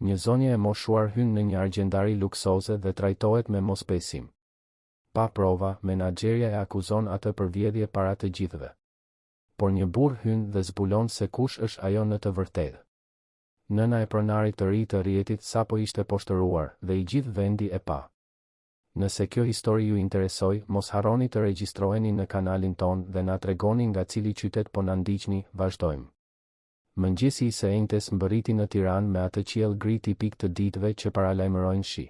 Një zonjë e moshuar hyn në një argjendari luksoze dhe trajtohet me mosbesim. Pa prova, menaxherja e akuzon atë për vjedhje para të gjithëve. Por një burrë hyn dhe zbulon se kush është ajo në të vërtetë. Nëna e pronarit të ri të rrjetit sapo ishte poshtëruar, dhe i gjithë vendi e pa. Nëse kjo histori ju interesoi, mos harroni të regjistroheni në kanalin tonë dhe na tregoni nga cili qytet po na ndiqni, vazhdojmë. Mëngjesi i së enjtes mbërriti në Tiranë me atë qiell gri tipik të ditëve që paralajmërojnë shi.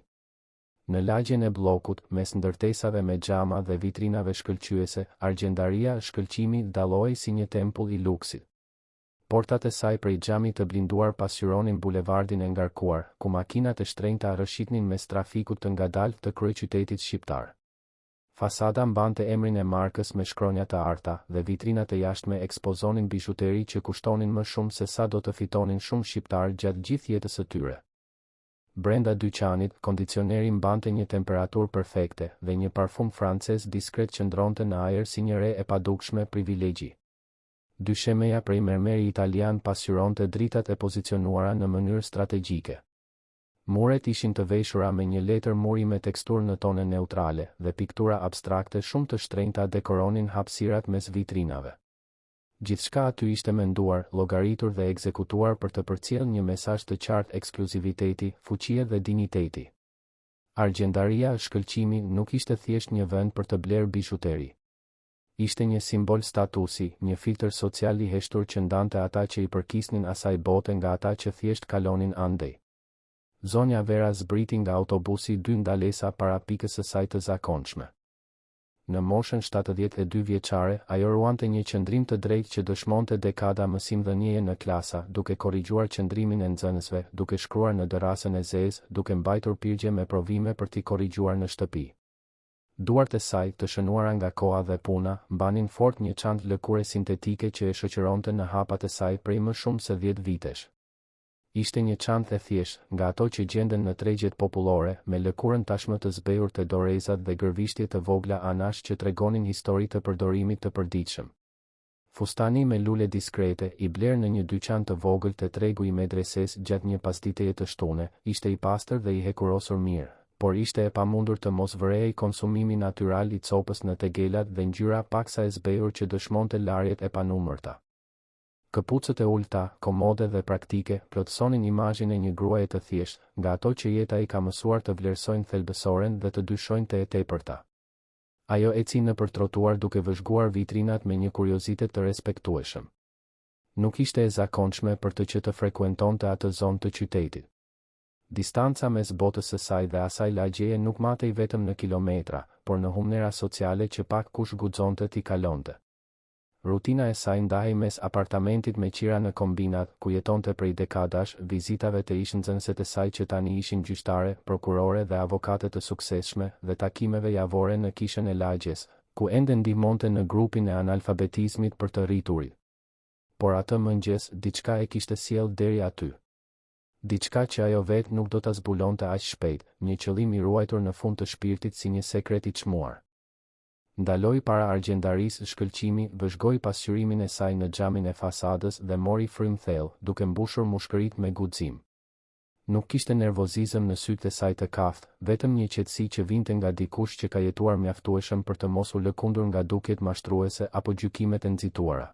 Në lagjen e Bllokut, mes ndërtesave me xhama dhe vitrinave shkëlqyese, argjendaria Shkëlqimi dallohej si një tempull i luksit. Portat e saj prej xhami të blinduar pasqyronin bulevardin e ngarkuar, ku makinat e shtrenjta rrëshqitnin mes trafikut të ngadaltë të kryeqytetit shqiptar. Fasada mbante emrin e markës me shkronja të arta, dhe vitrinat e jashtme ekspozonin bizhuteri që kushtonin më shumë se sa do të fitonin shumë shqiptarë gjatë gjithë jetës së tyre. Brenda dyqanit, kondicioneri mbante një temperaturë perfekte, dhe një parfum francez diskret qëndronte në ajër si një re e padukshme privilegji. Dyshemeja prej mermeri italian pasqyronte dritat e pozicionuara në mënyrë strategjike. Muret ishin të veshura me një letër muri me teksturë në tone neutrale, dhe piktura abstrakte shumë të shtrenjta dekoronin hapësirat mes vitrinave. Gjithçka aty ishte menduar, llogaritur dhe ekzekutuar për të përcjellë një mesazh të qartë ekskluziviteti, fuqie dhe dinjiteti. Argjendaria Shkëlqimi nuk ishte thjesht një vend për të blerë bizhuteri. Ishte një simbol statusi, një filtër social i heshtur që ndante ata që i përkisnin asaj bote nga ata që thjesht kalonin andej. Zonja Vera zbriti nga autobusi dy ndalesa para pikës së saj të zakonshme. Në moshën 72 vjeçare, ajo ruante një qëndrim të drejtë që dëshmonte dekada mësimdhënieje në klasa, duke korrigjuar qëndrimin e nxënësve, duke shkruar në dërrasën e zezë, duke mbajtur pirgje me provime për t'i korrigjuar në shtëpi. Duart e saj, të shënuara nga koha dhe puna, mbanin fort një çantë lëkure sintetike që e shoqëronte në hapat e saj prej më shumë se dhjetë vitesh. Ishte një çantë e thjeshtë, nga ato që gjenden në tregjet popullore, me lëkurën tashmë të zbehur te dorezat dhe gërvishtje të vogla anash që tregonin histori të përdorimit të përditshëm. Fustani me lule diskrete, i blerë në një dyqan të vogël te tregu i Medresesë gjatë një pasditeje të shtune, ishte i pastër dhe i hekurosur mirë, por ishte e pamundur të mos vërehej konsumimi natyral i copës në tegelat dhe ngjyra paksa e zbehur që dëshmonte larjet e panumërta. Këpucët e ulëta, komode dhe praktike, plotësonin imazhin e një gruaje të thjeshtë, nga ato që jeta i ka mësuar të vlerësojnë thelbësoren dhe të dyshojnë te e tepërta. Ajo eci nëpër trotuar duke vëzhguar vitrinat me një kuriozitet të respektueshëm. Nuk ishte e zakonshme për të që të frekuentonte atë zonë të qytetit. Distanca mes botës së saj dhe asaj lagjeje nuk matej vetëm në kilometra, por në humnera sociale që pak kush guxonte t'i kalonte. Rutina e saj ndahej mes apartamentit me qira në Kombinat, ku jetonte prej dekadash, vizitave te ish-nxënëset e saj që tani ishin gjyqtare, prokurore dhe avokate të suksesshme, dhe takimeve javore në kishën e lagjes, ku ende ndihmonte në grupin e analfabetizmit për të rriturit. Por atë mëngjes, diçka e kishte sjellë deri aty. Diçka që ajo vetë nuk do ta zbulonte aq shpejt, një qëllim i ruajtur në fund të shpirtit si një sekret i çmuar. Ndaloi para argjendarisë Shkëlqimi, vëzhgoi pasqyrimin e saj në xhamin e fasadës dhe mori frymë thellë, duke mbushur mushkëritë me guxim. Nuk kishte nervozizëm në sytë e saj të kaftë, vetëm një qetësi që vinte nga dikush që ka jetuar mjaftueshëm për të mos u lëkundur nga dukjet mashtruese apo gjykimet e nxituara.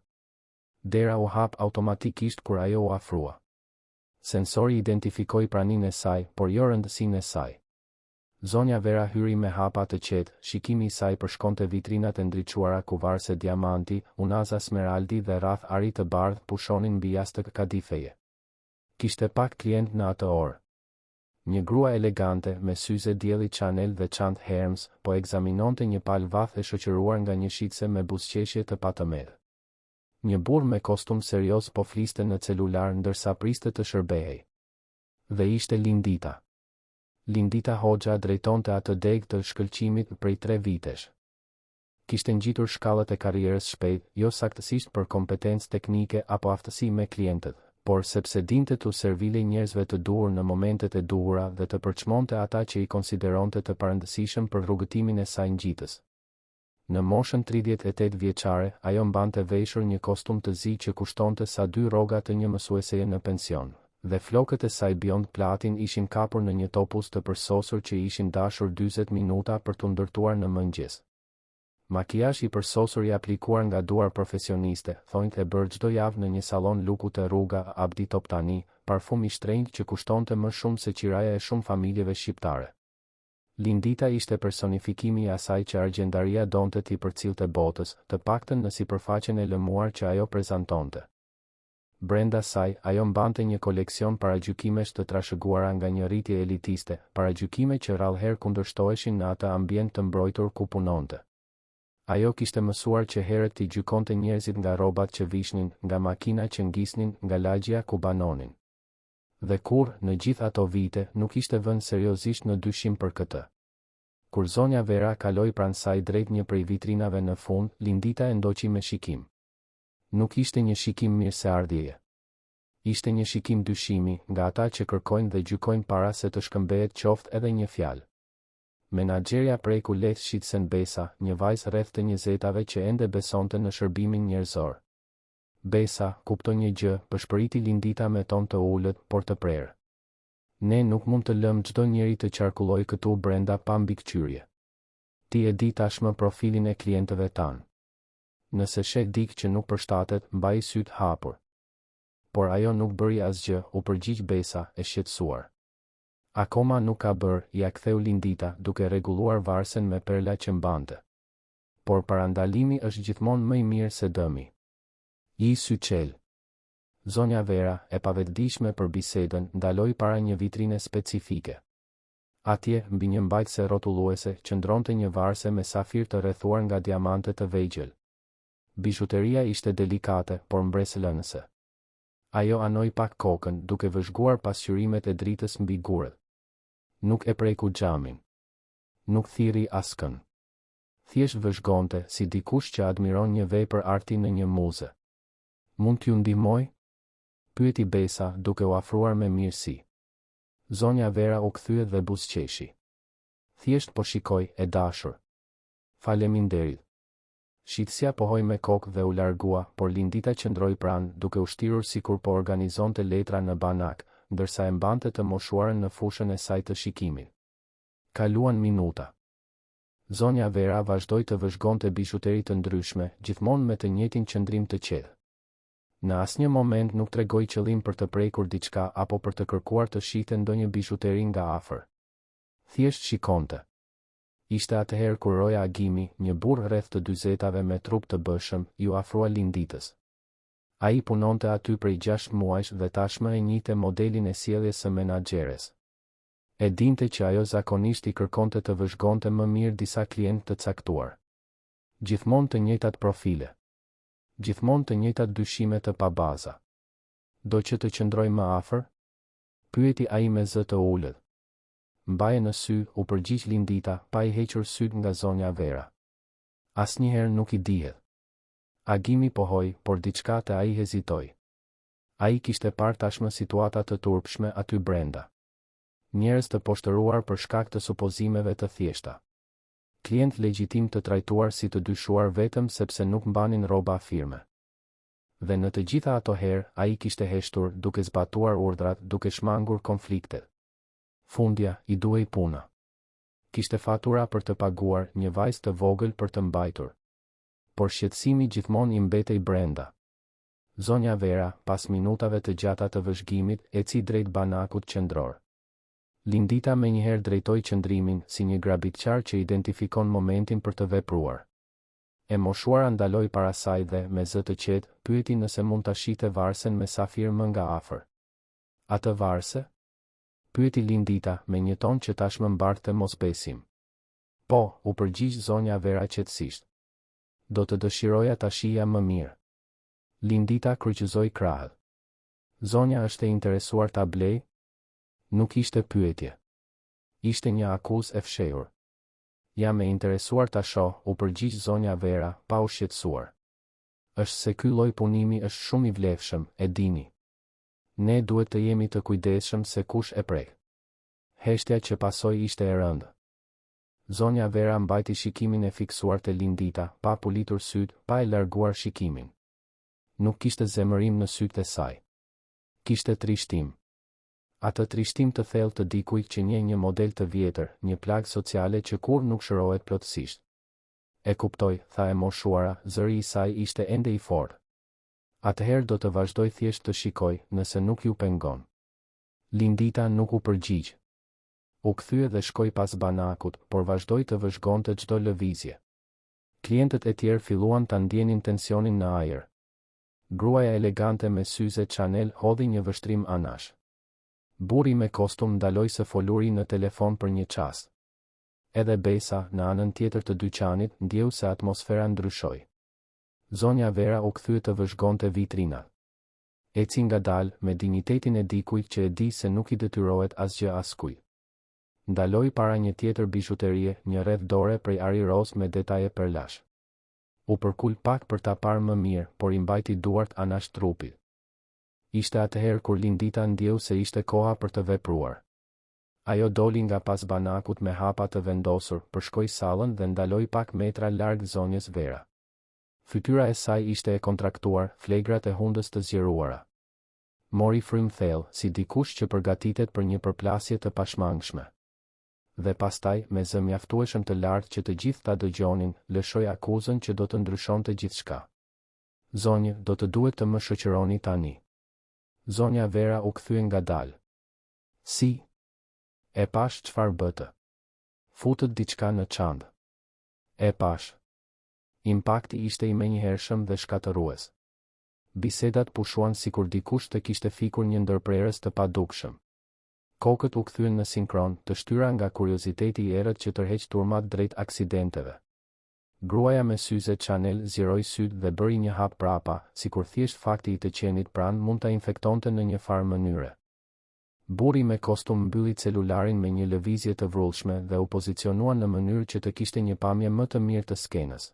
Dera u hap automatikisht kur ajo u afrua. Sensori identifikoi praninë e saj, por jo rëndësinë e saj. Zonja Vera hyri me hapa të qetë, shikimi i saj përshkonte vitrinat e ndriçuara ku varëse diamanti, unaza smeraldi dhe rrathë ari të bardhë pushonin mbi jastëkë kadifeje. Kishte pak klientë në atë orë. Një grua elegante, me syze dielli Chanel dhe çantë Hermes, po ekzaminonte një palë vathë e shoqëruar nga një shitëse me buzëqeshje të patëmetë. Një burrë me kostum serioz po fliste në celular ndërsa priste të shërbehej. Dhe ishte Lindita. Lindita Hoxha drejtonte atë degë të Shkëlqimit prej tre vitesh. Kishte ngjitur shkallët e karrierës shpejt, jo saktësisht për kompetencë teknike apo aftësi me klientët, por sepse dinte t'u servilej njerëzve të duhur në momentet e duhura dhe të përçmonte ata që i konsideronte të parëndësishëm për rrugëtimin e saj ngjitës. Në moshën 38 vjeçare, ajo mbante veshur një kostum të zi që kushtonte sa dy rroga të një mësueseje në pension. Dhe flokët e saj bjond platin ishin kapur në një topuz të përsosur që i ishin dashur 40 minuta për t'u ndërtuar në mëngjes. Makijazh i përsosur i aplikuar nga duar profesioniste, thonjtë e bërë çdo javë në një sallon luku te rruga Abdi Toptani, parfum i shtrenjtë që kushtonte më shumë se qiraja e shumë familjeve shqiptare. Lindita ishte personifikimi i asaj që argjendaria donte t'i përcillte botës, të paktën në sipërfaqen e lëmuar që ajo prezantonte. Brenda saj, ajo mbante një koleksion paragjykimesh të trashëguara nga një rritje elitiste, paragjykime që rrallëherë kundërshtoheshin në atë ambient të mbrojtur ku punonte. Ajo kishte mësuar që herët t'i gjykonte njerëzit nga rrobat që vishnin, nga makina që ngisnin, nga lagjja ku banonin. Dhe kurrë, në gjithë ato vite, nuk ishte vënë seriozisht në dyshim për këtë. Kur zonja Vera kaloi pranë saj drejt një prej vitrinave në fund, Lindita e ndoqi me shikim. Nuk ishte një shikim mirëseardhjeje. Ishte një shikim dyshimi, nga ata që kërkojnë dhe gjykojnë para se të shkëmbehet qoftë edhe një fjalë. Menaxherja preku lehtë shitësen Besa, një vajzë rreth të njëzetave që ende besonte në shërbimin njerëzor. Besa, kupto një gjë, pëshpëriti Lindita me ton të ulët, por të prerë. Ne nuk mund të lëmë çdo njeri të qarkullojë këtu brenda pa mbikëqyrje. Ti e di tashmë profilin e klientëve tanë. Nëse sheh dikë që nuk përshtatet, mbaji sytë hapur. Por ajo nuk bëri asgjë, u përgjigj Besa, e shqetësuar. Akoma nuk ka bërë, ia ktheu Lindita, duke rregulluar varësen me perla që mbante. Por parandalimi është gjithmonë më i mirë se dëmi. Ji syçelë. Zonja Vera, e pavetëdijshme për bisedën, ndaloi para një vitrine specifike. Atje, mbi një mbajtëse rrotulluese, qëndronte një varëse me safir të rrethuar nga diamante të vegjël. Bizhuteria ishte delikate, por mbresëlënëse. Ajo anoi pak kokën, duke vëzhguar pasqyrimet e dritës mbi gurët. Nuk e preku xhamin. Nuk thirri askënd. Thjesht vëzhgonte, si dikush që admiron një vepër arti në një muze. Mund t'ju ndihmoj? Pyeti Besa, duke u afruar me mirësi. Zonja Vera u kthye dhe buzëqeshi. Thjesht po shikoj, e dashur. Faleminderit. Shitësja pohoi me kokë dhe u largua, por Lindita qëndroi pranë, duke u shtirur sikur po organizonte letra në banak, ndërsa e mbante të moshuarën në fushën e saj të shikimit. Kaluan minuta. Zonja Vera vazhdoi të vëzhgonte bizhuteri të ndryshme, gjithmonë me të njëjtin qëndrim të qetë. Në asnjë moment nuk tregoi qëllim për të prekur diçka apo për të kërkuar të shihte ndonjë bizhuteri nga afër. Thjesht shikonte. Ishte atëherë kur roja Agimi, një burrë rreth të dyzetave me trup të bëshëm, iu afrua Linditës. Ai punonte aty prej gjashtë muajsh dhe tashmë e njihte modelin e sjelljes së menaxheres. E dinte që ajo zakonisht i kërkonte të vëzhgonte më mirë disa klientë të caktuar. Gjithmonë të njëjtat profile. Gjithmonë të njëjtat dyshime të pabaza. Do që të qëndroj më afër? Pyeti ai me zë të ulët. Mbaje në sy, u përgjigj Lindita, pa i hequr sytë nga zonja Vera. Asnjëherë nuk i dihet. Agimi pohoi, por diçka te ai hezitoi. Ai kishte parë tashmë situata të turpshme aty brenda. Njerëz të poshtëruar për shkak të supozimeve të thjeshta. Klientë legjitimë të trajtuar si të dyshuar vetëm sepse nuk mbanin rroba firme. Dhe në të gjitha ato herë, ai kishte heshtur, duke zbatuar urdhrat, duke shmangur konfliktet. Fundja, i duhej puna. Kishte fatura për të paguar, një vajzë të vogël për të mbajtur. Por shqetësimi gjithmonë i mbetej brenda. Zonja Vera, pas minutave të gjata të vëzhgimit, eci drejt banakut qendror. Lindita menjëherë drejtoi qëndrimin, si një grabitqar që identifikon momentin për të vepruar. E moshuara ndaloi para saj dhe, me zë të qetë, pyeti nëse mund ta shihte varësen me safir më nga afër. Atë varëse? Pyeti Lindita, me një ton që tashmë mbartte mosbesim. Po, u përgjigj zonja Vera qetësisht. Do të dëshiroja ta shihja më mirë. Lindita kryqëzoi krahët. Zonja është e interesuar ta blejë? Nuk ishte pyetje. Ishte një akuzë e fshehur. Jam e interesuar ta shoh, u përgjigj zonja Vera, pa u shqetësuar. Është se ky lloj punimi është shumë i vlefshëm, e dini. Ne duhet të jemi të kujdesshëm se kush e prek. Heshtja që pasoi ishte e rëndë. Zonja Vera mbajti shikimin e fiksuar te Lindita, pa pulitur sytë, pa e larguar shikimin. Nuk kishte zemërim në sytë e saj. Kishte trishtim. Atë trishtim të thellë të dikujt që njeh një model të vjetër, një plagë sociale që kurrë nuk shërohet plotësisht. E kuptoj, tha e moshuara, zëri i saj ishte ende i fortë. Atëherë do të vazhdoj thjesht të shikoj, nëse nuk ju pengon. Lindita nuk u përgjigj. U kthye dhe shkoi pas banakut, por vazhdoi të vëzhgonte çdo lëvizje. Klientët e tjerë filluan ta ndjenin tensionin në ajër. Gruaja elegante me syze Chanel hodhi një vështrim anash. Burri me kostum ndaloi së foluri në telefon për një çast. Edhe Besa, në anën tjetër të dyqanit, ndjeu se atmosfera ndryshoi. Zonja Vera u kthye të vëzhgonte vitrinat. Eci ngadalë, me dinjitetin e dikujt që e di se nuk i detyrohet asgjë askujt. Ndaloi para një tjetër bizhuterie, një rreth dore prej ari rozë me detaje perlash. U përkul pak për ta parë më mirë, por i mbajti duart anash trupit. Ishte atëherë kur Lindita ndjeu se ishte koha për të vepruar. Ajo doli nga pas banakut me hapa të vendosur, përshkoi sallën dhe ndaloi pak metra larg zonjës Vera. Fytyra e saj ishte e kontraktuar, flegrat e hundës të zgjeruara. Mori frymë thellë, si dikush që përgatitet për një përplasje të pashmangshme. Dhe pastaj, me zë mjaftueshëm të lartë që të gjithë ta dëgjonin, lëshoi akuzën që do të ndryshonte gjithçka. Zonjë, do të duhet të më shoqëroni tani. Zonja Vera u kthye ngadalë. Si? E pashë çfarë bëtë. Futët diçka në çantë. E pashë. Impakti ishte i menjëhershëm dhe shkatërrues. Bisedat pushuan sikur dikush të kishte fikur një ndërprerës të padukshëm. Kokët u kthyen në sinkron, të shtyra nga kurioziteti i errët që tërheq turmat drejt aksidenteve. Gruaja me syze Chanel zgjeroi sytë dhe bëri një hap prapa, sikur thjesht fakti i të qenit pranë mund ta infektonte në një farë mënyre. Burri me kostum mbylli celularin me një lëvizje të vrullshme dhe u pozicionua në mënyrë që të kishte një pamje më të mirë të skenës.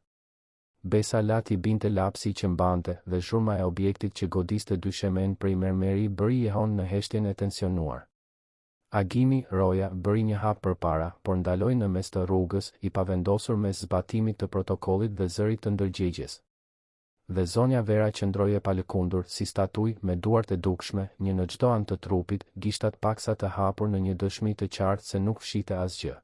Besa la t'i binte lapsi që mbante dhe zhurma e objektit që godiste dyshemenë prej mermeri bëri jehonë në heshtjen e tensionuar. Agimi, roja, bëri një hap përpara, por ndaloi në mes të rrugës, i pavendosur mes zbatimit të protokollit dhe zërit të ndërgjegjes. Dhe zonja Vera qëndroi e palëkundur, si statujë, me duart e dukshme, një në çdo anë të trupit, gishtat paksa të hapur në një dëshmi të qartë se nuk fshihte asgjë.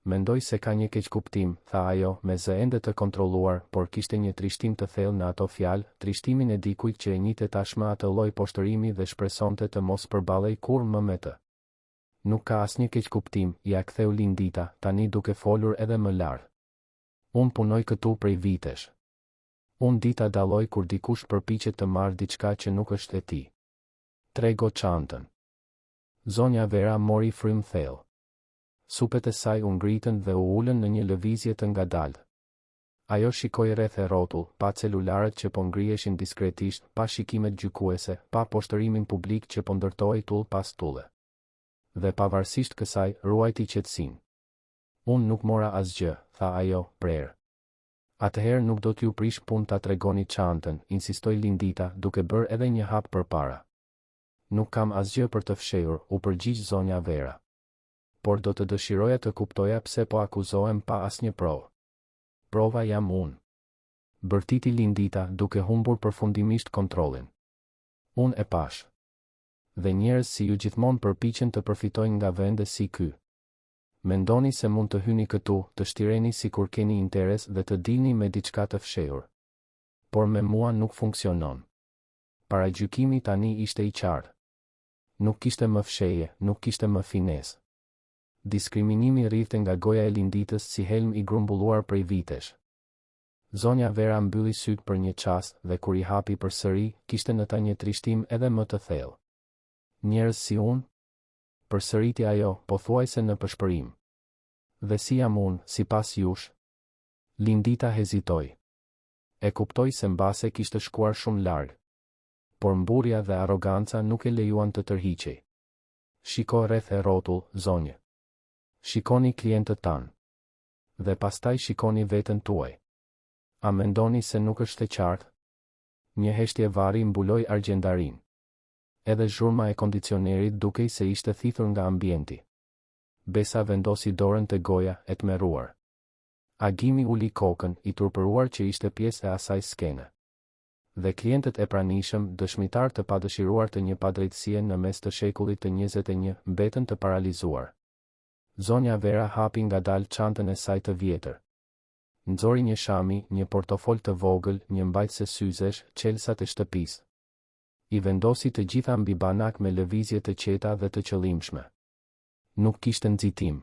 Mendoj se ka një keqkuptim, tha ajo, me zë ende të kontrolluar, por kishte një trishtim të thellë në ato fjalë, trishtimin e dikujt që e njihte tashmë atë lloj poshtërimi dhe shpresonte të mos përballej kurrë më me të. Nuk ka asnjë keqkuptim, ia ktheu Lindita, tani duke folur edhe më lart. Unë punoj këtu prej vitesh. Unë di ta dalloj kur dikush përpiqet të marrë diçka që nuk është e tij. Trego çantën. Zonja Vera mori frymë thellë. Supet e saj u ngritën dhe u ulën në një lëvizje të ngadaltë. Ajo shikoi rreth e rrotull, pa celularët që po ngriheshin diskretisht, pa shikimet gjykuese, pa poshtërimin publik që po ndërtohej tullë pas tulle. Dhe pavarësisht kësaj, ruajti qetësinë. Unë nuk mora asgjë, tha ajo, prerë. Atëherë nuk do t'ju prish punë ta tregoni çantën, insistoi Lindita, duke bërë edhe një hap përpara. Nuk kam asgjë për të fshehur, u përgjigj zonja Vera. Por do të dëshiroja të kuptoja pse po akuzohem pa asnjë provë. Prova jam unë. Bërtiti Lindita, duke humbur përfundimisht kontrollin. Unë e pashë. Dhe njerëz si ju gjithmonë përpiqen të përfitojnë nga vende si ky. Mendoni se mund të hyni këtu, të shtireni sikur keni interes dhe të dilni me diçka të fshehur. Por me mua nuk funksionon. Paragjykimi tani ishte i qartë. Nuk kishte më fshehje, nuk kishte më finesë. Diskriminimi rridhte nga goja e Linditës si helm i grumbulluar prej vitesh. Zonja Vera mbylli sytë për një çast dhe kur i hapi përsëri, kishte në ta një trishtim edhe më të thellë. Njerëz si unë? Përsëriti ajo, pothuajse në pëshpërim. Dhe si jam unë, sipas jush? Lindita hezitoi. E kuptoi se mbase kishte shkuar shumë larg. Por mburrja dhe arroganca nuk e lejuan të tërhiqej. Shiko rreth e rrotull, zonjë. Shikoni klientët tanë. Dhe pastaj shikoni veten tuaj. A mendoni se nuk është e qartë? Një heshtje varri mbuloi argjendarinë. Edhe zhurma e kondicionerit dukej se ishte thithur nga ambienti. Besa vendosi dorën te goja, e tmerruar. Agimi uli kokën, i turpëruar që ishte pjesë e asaj skene. Dhe klientët e pranishëm, dëshmitarë të padëshiruar të një padrejtësie në mes të shekullit të 21, mbetën të paralizuar. Zonja Vera hapi ngadalë çantën e saj të vjetër. Nxori një shami, një portofol të vogël, një mbajtëse syzesh, çelësat e shtëpisë. I vendosi të gjitha mbi banak me lëvizje të qeta dhe të qëllimshme. Nuk kishte nxitim.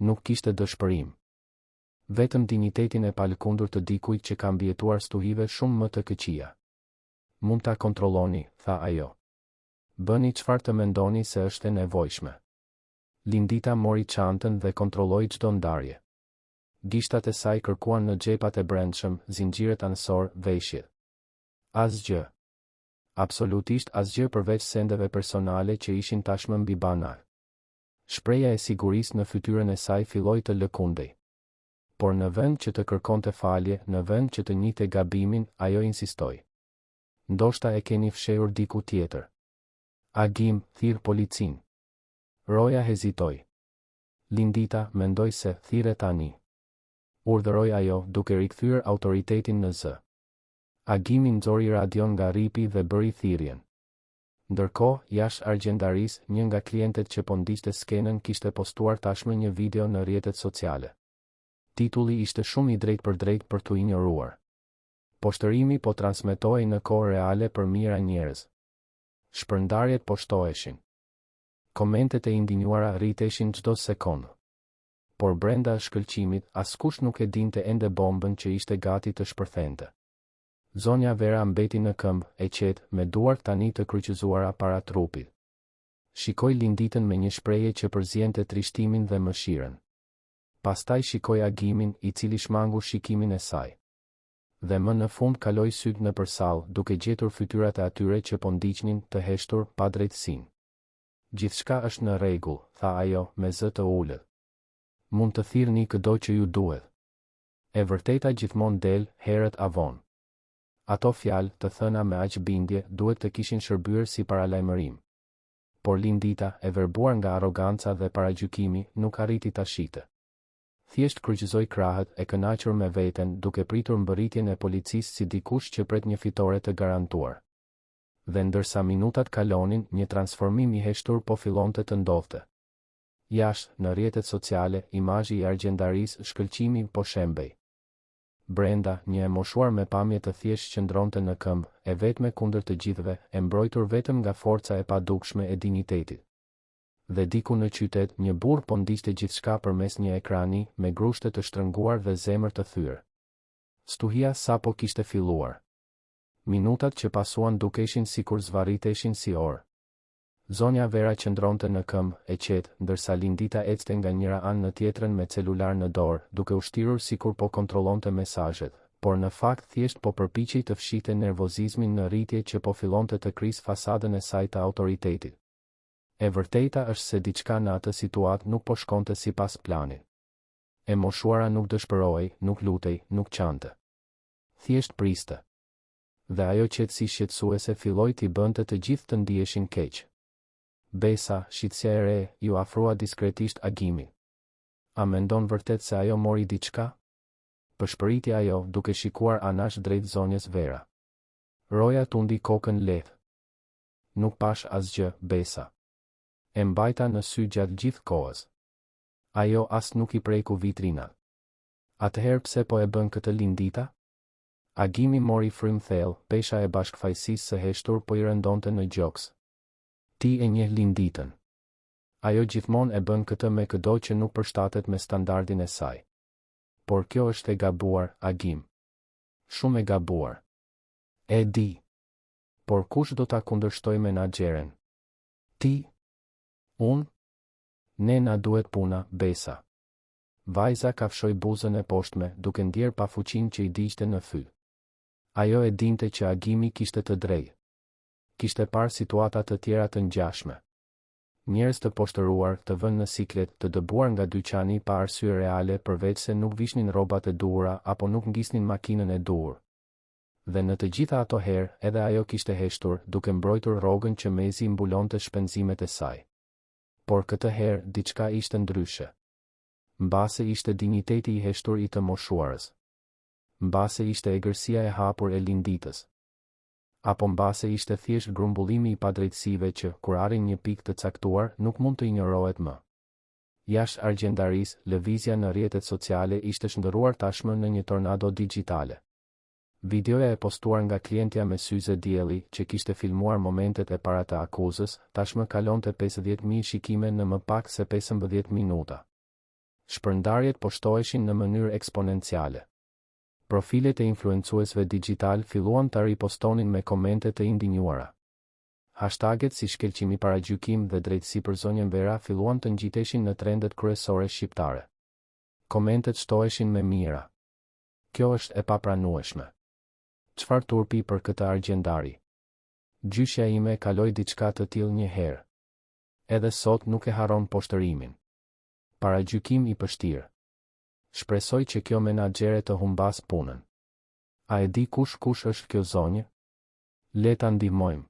Nuk kishte dëshpërim. Vetëm dinjitetin e palëkundur të dikujt që ka mbijetuar stuhive shumë më të këqija. Mund ta kontrolloni, tha ajo. Bëni çfarë të mendoni se është e nevojshme. Lindita mori çantën dhe kontrolloi çdo ndarje. Gishtat e saj kërkuan në xhepat e brendshëm, zinxhirët anësorë, veshjet. Asgjë. Absolutisht asgjë përveç sendeve personale që ishin tashmë mbi banak. Shprehja e sigurisë në fytyrën e saj filloi të lëkundej. Por në vend që të kërkonte falje, në vend që të njihte gabimin, ajo insistoi. Ndoshta e keni fshehur diku tjetër. Agim, thirr policinë. Roja hezitoi. Lindita, mendoj se, thirre tani. Urdhëroi ajo, duke rikthyer autoritetin në zë. Agimi nxori radion nga rripi dhe bëri thirrjen. Ndërkohë, jashtë argjendarisë, një nga klientet që po ndiqte skenën kishte postuar tashmë një video në rrjetet sociale. Titulli ishte shumë i drejtpërdrejtë për t'u injoruar. Poshtërimi po transmetohej në kohë reale për mijëra njerëz. Shpërndarjet po shtoheshin. Komentet e indinjuara rriteshin çdo sekondë. Por brenda shkëlqimit, askush nuk e dinte ende bombën që ishte gati të shpërthente. Zonja Vera mbeti në këmbë, e qetë, me duart tani të kryqëzuara para trupit. Shikoi Linditën me një shprehje që përziente trishtimin dhe mëshirën. Pastaj shikoi Agimin, i cili shmangu shikimin e saj. Dhe më në fund kaloi sytë nëpër sallë, duke gjetur fytyrat e atyre që po ndiqnin, të heshtur, padrejtësinë. Gjithçka është në rregull, tha ajo, me zë të ulët. Mund të thirrni këdo që ju duhet. E vërteta gjithmonë del, herët a vonë. Ato fjalë, të thëna me aq bindje, duhet të kishin shërbyer si paralajmërim. Por Lindita, e verbuar nga arroganca dhe paragjykimi, nuk arriti ta shihte. Thjesht kryqëzoi krahët, e kënaqur me veten, duke pritur mbërritjen e policisë si dikush që pret një fitore të garantuar. Dhe ndërsa minutat kalonin, një transformim i heshtur po fillonte të ndodhte. Jashtë, në rrjetet sociale, imazhi i argjendarisë Shkëlqimi po shembej. Brenda, një e moshuar me pamje të thjeshtë qëndronte në këmbë, e vetme kundër të gjithëve, e mbrojtur vetëm nga forca e padukshme e dinjitetit. Dhe diku në qytet, një burrë po ndiqte gjithçka përmes një ekrani, me grushte të shtrënguar dhe zemër të thyer. Stuhia sapo kishte filluar. Minutat që pasuan dukeshin sikur zvarriteshin si orë. Zonja Vera qëndronte në këmbë, e qetë, ndërsa Lindita ecte nga njëra anë në tjetrën me celular në dorë, duke u shtirur sikur po kontrollonte mesazhet, por në fakt thjesht po përpiqej të fshihte nervozizmin në rritje që po fillonte të krisë fasadën e saj të autoritetit. E vërteta është se diçka në atë situatë nuk po shkonte sipas planit. E moshuara nuk dëshpërohej, nuk lutej, nuk qante. Thjesht priste. Dhe ajo qetësi shqetësuese filloi t'i bënte të gjithë të ndiheshin keq. Besa, shitësja e re, iu afrua diskretisht Agimit. A mendon vërtet se ajo mori diçka? Pëshpëriti ajo, duke shikuar anash drejt zonjës Vera. Roja tundi kokën lehtë. Nuk pashë asgjë, Besa. E mbajta në sy gjatë gjithë kohës. Ajo as nuk i preku vitrinat. Atëherë pse po e bën këtë Lindita? Agimi mori frymë thellë, pesha e bashkëfajësisë së heshtur po i rëndonte në gjoks. Ti e njeh Linditën. Ajo gjithmonë e bën këtë me këdo që nuk përshtatet me standardin e saj. Por kjo është e gabuar, Agim. Shumë e gabuar. E di. Por kush do ta kundërshtojë menaxheren? Ti? Unë? Ne na duhet puna, Besa. Vajza kafshoi buzën e poshtme, duke ndjerë pafuqinë që i digjte në fyt. Ajo e dinte që Agimi kishte të drejtë. Kishte parë situata të tjera të ngjashme. Njerëz të poshtëruar, të vënë në siklet, të dëbuar nga dyqani pa arsye reale përveçse nuk vishnin rrobat e duhura apo nuk ngisnin makinën e duhur. Dhe në të gjitha ato herë, edhe ajo kishte heshtur, duke mbrojtur rrogën që mezi mbulonte shpenzimet e saj. Por këtë herë, diçka ishte ndryshe. Mbase ishte dinjiteti i heshtur i të moshuarës. Mbase ishte egërsia e hapur e Linditës. Apo mbase ishte thjesht grumbullimi i padrejtësive që, kur arrin një pikë të caktuar, nuk mund të injorohet më. Jashtë argjendarisë, lëvizja në rrjetet sociale ishte shndërruar tashmë në një tornado dixhitale. Videoja e postuar nga klientja me syze dielli, që kishte filmuar momentet e para të akuzës, tashmë kalonte 50.000 shikime në më pak se 15 minuta. Shpërndarjet po shtoheshin në mënyrë eksponenciale. Profilet e influencuesve dixhitalë filluan ta ripostonin me komente të indinjuara. Hashtaget si shkelqimi paragjykim dhe drejtësi për zonjën Vera filluan të ngjiteshin në trendet kryesore shqiptare. Komentet shtoheshin me mijëra. Kjo është e papranueshme. Çfarë turpi për këtë argjendari. Gjyshja ime kaloi diçka të tillë një herë. Edhe sot nuk e harron poshtërimin. Paragjykim i pështirë. Shpresoj që kjo menaxhere të humbasë punën. A e di kush kush është kjo zonjë? Le ta ndihmojmë.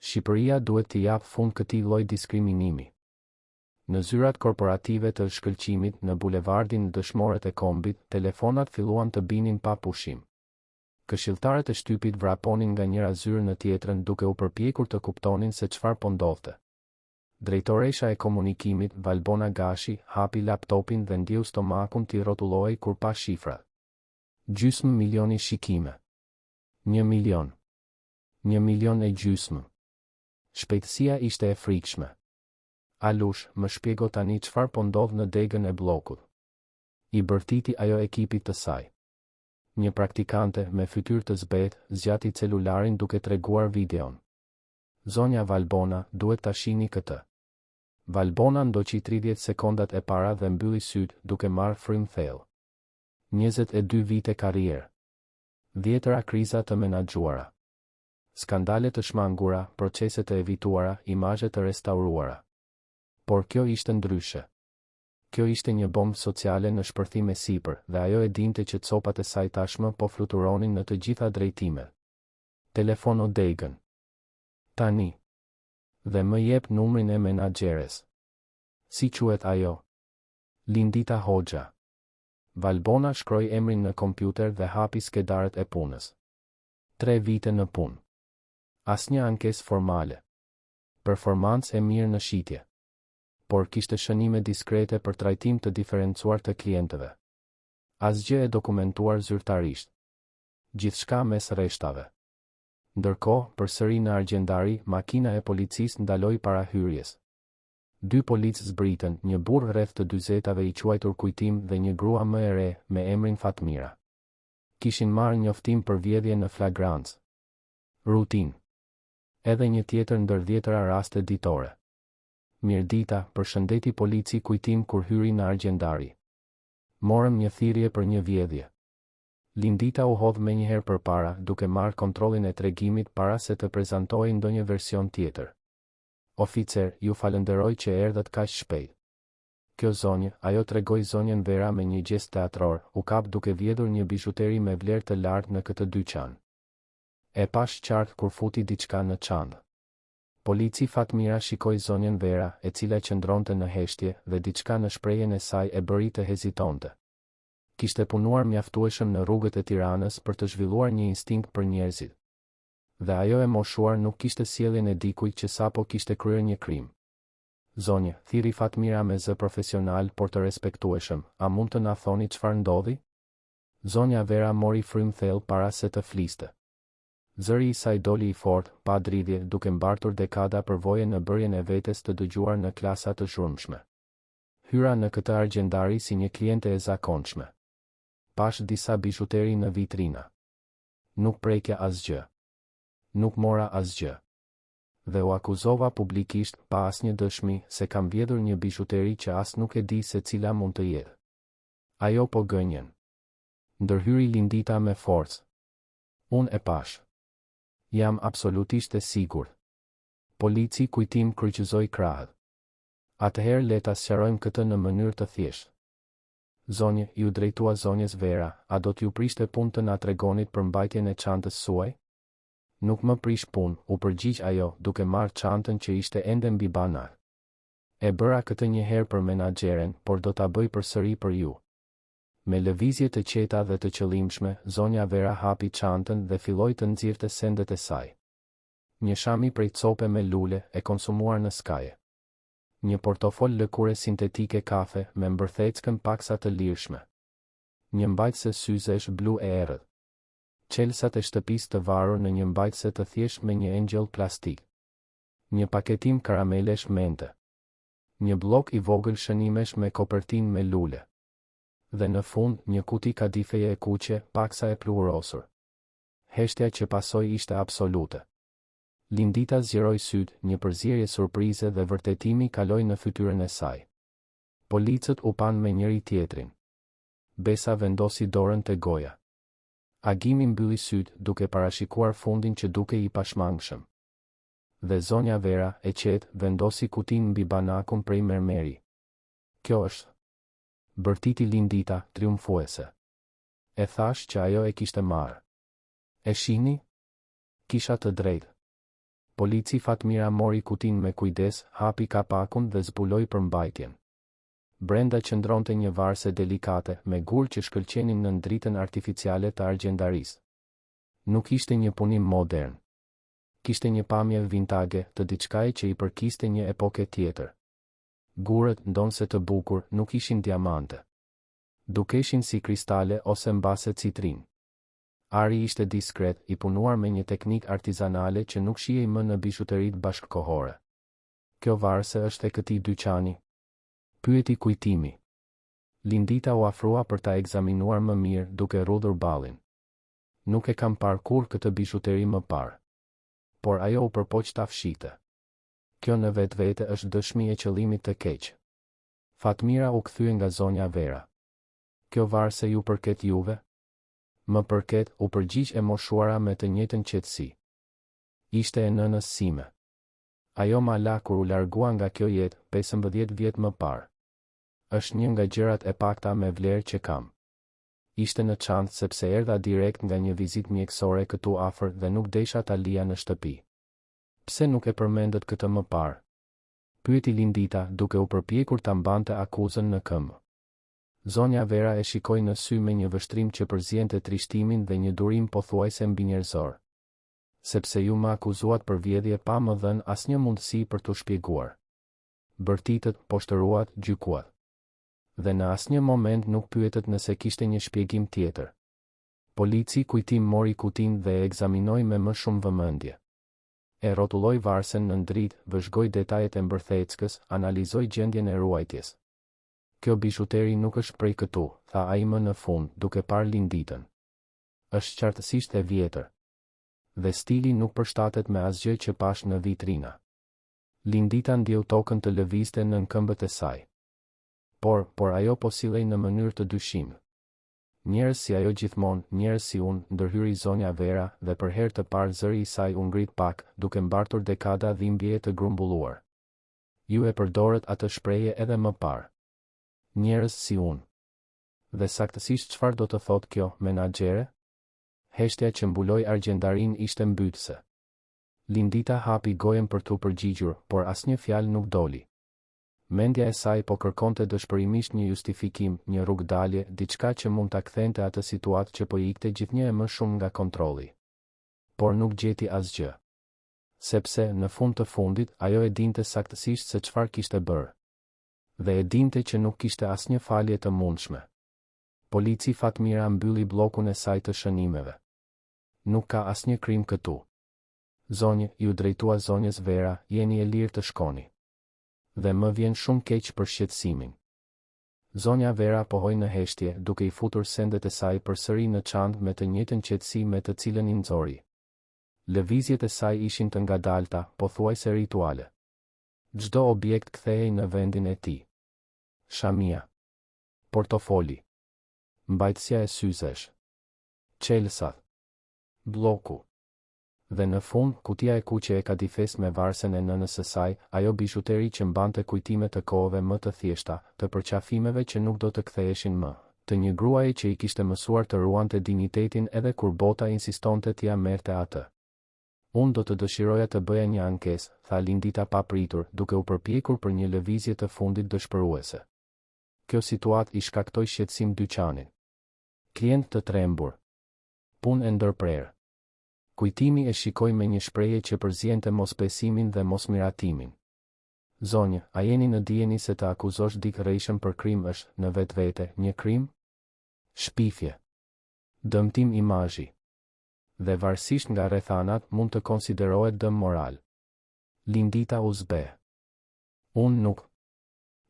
Shqipëria duhet t'i japë fund këtij lloj diskriminimi. Në zyrat korporative të Shkëlqimit në bulevardin Dëshmorët e Kombit, telefonat filluan të binin pa pushim. Këshilltarët e shtypit vraponin nga njëra zyrë në tjetrën duke u përpjekur të kuptonin se çfarë po ndodhte. Drejtoresha e komunikimit, Valbona Gashi, hapi laptopin dhe ndjeu stomakun t'i rrotullohej kur pa shifrat. Gjysmë milioni shikime. 1 milion. 1,5 milion. Shpejtësia ishte e frikshme. Alush, më shpjego tani çfarë po ndodh në degën e Bllokut. I bërtiti ajo ekipit të saj. Një praktikante, me fytyrë të zbehtë, zgjati celularin duke treguar videon. Zonja Valbona, duhet ta shihni këtë. Valbona ndoqi 30 sekondat e para dhe mbylli sytë, duke marrë frymë thellë. 22 vite karrierë. Dhjetëra kriza të menaxhuara. Skandale të shmangura, procese të evituara, imazhe të restauruara. Por kjo ishte ndryshe. Kjo ishte një bombë sociale në shpërthim e sipër, dhe ajo e dinte që copat e saj tashmë po fluturonin në të gjitha drejtimet. Telefono degën. Tani. Dhe më jep numrin e menaxheres. Si quhet ajo? Lindita Hoxha. Valbona shkroi emrin në kompjuter dhe hapi skedarët e punës. Tre vite në punë. Asnjë ankesë formale. Performancë e mirë në shitje. Por kishte shënime diskrete për trajtim të diferencuar të klientëve. Asgjë e dokumentuar zyrtarisht. Gjithçka mes rreshtave. Ndërkohë, përsëri në argjendari, makina e policisë ndaloi para hyrjes. Dy policë zbritën, një burrë rreth të dyzetave i quajtur Kujtim dhe një grua më e re, me emrin Fatmira. Kishin marrë njoftim për vjedhje në flagrancë. Rutinë. Edhe një tjetër ndër dhjetëra raste ditore. Mirëdita, përshëndeti polici Kujtim kur hyri në argjendari. Morëm një thirrje për një vjedhje. Lindita u hodh menjëherë përpara, duke marrë kontrollin e tregimit para se të prezantohej ndonjë version tjetër. Oficer, ju falënderoj që erdhët kaq shpejt. Kjo zonjë, ajo tregoi zonjën Vera me një gjest teatror, u kap duke vjedhur një bizhuteri me vlerë të lartë në këtë dyqan. E pashë qartë kur futi diçka në çantë. Polici Fatmira shikoi zonjën Vera, e cila qëndronte në heshtje, dhe diçka në shprehjen e saj e bëri të hezitonte. Kishte punuar mjaftueshëm në rrugët e Tiranës për të zhvilluar një instinkt për njerëzit. Dhe ajo e moshuar nuk kishte sjelljen e dikujt që sapo kishte kryer një krim. Zonjë, thirri Fatmira me zë profesional por të respektueshëm, a mund të na thoni çfarë ndodhi? Zonja Vera mori frymë thellë para se të fliste. Zëri i saj doli i fortë, pa dridhje, duke mbartur dekada përvoje në bërjen e vetes të dëgjuar në klasa të zhurmshme. Hyra në këtë argjendari si një kliente e zakonshme. Pashë disa bizhuteri në vitrina. Nuk preka asgjë. Nuk mora asgjë. Dhe u akuzova publikisht, pa asnjë dëshmi, se kam vjedhur një bizhuteri që as nuk e di se cila mund të jetë. Ajo po gënjen. Ndërhyri Lindita me forcë. Unë e pashë. Jam absolutisht e sigurt. Polici Kujtim kryqëzoi krahët. Atëherë le ta sqarojmë këtë në mënyrë të thjeshtë. Zonjë, iu drejtua zonjës Vera, a do t'ju prishte punë të na tregonit përmbajtjen e çantës suaj? Nuk më prish punë, u përgjigj ajo, duke marrë çantën që ishte ende mbi banak. E bëra këtë një herë për menaxheren, por do ta bëj përsëri për ju. Me lëvizje të qeta dhe të qëllimshme, zonja Vera hapi çantën dhe filloi të nxirrte sendet e saj. Një shami prej cope me lule, e konsumuar në skaje. Një portofol lëkure sintetike kafe, me mbërtheckën paksa të lirshme. Një mbajtëse syzesh blu e errët. Çelësat e shtëpisë të varur në një mbajtëse të thjeshtë me një engjëll plastik. Një paketim karamelesh mente. Një bllok i vogël shënimesh me kopertinë me lule. Dhe në fund, një kuti kadifeje e kuqe, paksa e pluhurosur. Heshtja që pasoi ishte absolute. Lindita zgjeroi sytë, një përzierje surprize dhe vërtetimi kaloi në fytyrën e saj. Policët u panë me njëri-tjetrin. Besa vendosi dorën te goja. Agimi mbylli sytë, duke parashikuar fundin që dukej i pashmangshëm. Dhe zonja Vera, e qetë, vendosi kutinë mbi banakun prej mermeri. Kjo është. Bërtiti Lindita, triumfuese. E thashë që ajo e kishte marrë. E shihni? Kisha të drejtë. Polici Fatmira mori kutinë me kujdes, hapi kapakun dhe zbuloi përmbajtjen. Brenda qëndronte një varëse delikate, me gurë që shkëlqenin nën dritën artificiale të argjendarisë. Nuk ishte një punim modern. Kishte një pamje vintage, të diçkaje që i përkiste një epoke tjetër. Gurët, ndonëse të bukur, nuk ishin diamante. Dukeshin si kristale ose mbase citrinë. Ari ishte diskret, i punuar me një teknikë artizanale që nuk shihej më në bizhuteritë bashkëkohore. Kjo varëse është e këtij dyqani? Pyeti Kujtimi. Lindita u afrua për ta ekzaminuar më mirë, duke rrudhur ballin. Nuk e kam parë kurrë këtë bizhuteri më parë. Por ajo u përpoq ta fshihte. Kjo në vetvete është dëshmi e qëllimit të keq. Fatmira u kthye nga zonja Vera. Kjo varëse ju përket juve? Më përket, u përgjigj e moshuara me të njëjtën qetësi. Ishte e nënës sime. Ajo ma la kur u largua nga kjo jetë, 15 vjet më parë. Është një nga gjërat e pakta me vlerë që kam. Ishte në çantë sepse erdha direkt nga një vizitë mjekësore këtu afër dhe nuk desha ta lija në shtëpi. Pse nuk e përmendët këtë më parë? Pyeti Lindita, duke u përpjekur ta mbante akuzën në këmbë. Zonja Vera e shikoi në sy me një vështrim që përziente trishtimin dhe një durim pothuajse mbinjerëzor. Sepse ju më akuzuat për vjedhje pa më dhënë asnjë mundësi për t'u shpjeguar. Bërtitët, poshtëruat, gjykuat. Dhe në asnjë moment nuk pyetët nëse kishte një shpjegim tjetër. Polici Kujtim mori kutinë dhe e ekzaminoi me më shumë vëmendje. E rrotulloi varësen nën dritë, vëzhgoi detajet e mbërtheckës, analizoi gjendjen e ruajtjes. Kjo bizhuteri nuk është prej këtu, tha ai më në fund, duke parë Linditën. Është qartësisht e vjetër. Dhe stili nuk përshtatet me asgjë që pashë në vitrina. Lindita ndjeu tokën të lëvizte nën këmbët e saj. Por, por ajo po sillej në mënyrë të dyshimtë. Njerëz si ajo gjithmonë, njerëz si unë, ndërhyri zonja Vera, dhe për herë të parë zëri i saj u ngrit pak, duke mbartur dekada dhimbjeje të grumbulluar. Ju e përdorët atë shprehje edhe më parë. Njerëz si unë. Dhe saktësisht çfarë do të thotë kjo, menaxhere? Heshtja që mbuloi argjendarinë ishte mbytëse. Lindita hapi gojën për t'u përgjigjur, por asnjë fjalë nuk doli. Mendja e saj po kërkonte dëshpërimisht një justifikim, një rrugëdalje, diçka që mund ta kthente atë situatë që po i ikte gjithnjë e më shumë nga kontrolli. Por nuk gjeti asgjë. Sepse, në fund të fundit, ajo e dinte saktësisht se çfarë kishte bërë. Dhe e dinte që nuk kishte asnjë falje të mundshme. Polici Fatmira mbylli bllokun e saj të shënimeve. Nuk ka asnjë krim këtu. Zonjë, iu drejtua zonjës Vera, jeni e lirë të shkoni. Dhe më vjen shumë keq për shqetësimin. Zonja Vera pohoi në heshtje, duke i futur sendet e saj përsëri në çantë me të njëjtën qetësi me të cilën i nxori. Lëvizjet e saj ishin të ngadalta, pothuajse rituale. Çdo objekt kthehej në vendin e tij. Shamia. Portofoli. Mbajtësja e syzesh. Çelësat. Blloku. Dhe në fund, kutia e kuqe e kadifesë me varësen e nënës së saj, ajo bizhuteri që mbante kujtime të kohëve më të thjeshta, të përqafimeve që nuk do të ktheheshin më, të një gruaje që i kishte mësuar të ruante dinjitetin edhe kur bota insistonte t'ia merrte atë. Unë do të dëshiroja të bëja një ankesë, tha Lindita papritur, duke u përpjekur për një lëvizje të fundit dëshpëruese. Kjo situatë i shkaktoi shqetësim dyqanit. Klientë të trembur. Punë e ndërprerë. Kujtimi e shikoi me një shprehje që përziente mosbesimin dhe mosmiratimin. Zonjë, a jeni në dijeni se të akuzosh dikë rrejshëm për krim është, në vetvete, një krim? Shpifje. Dëmtim imazhi. Dhe varësisht nga rrethanat mund të konsiderohet dëm moral. Lindita u zbeh. Unë nuk.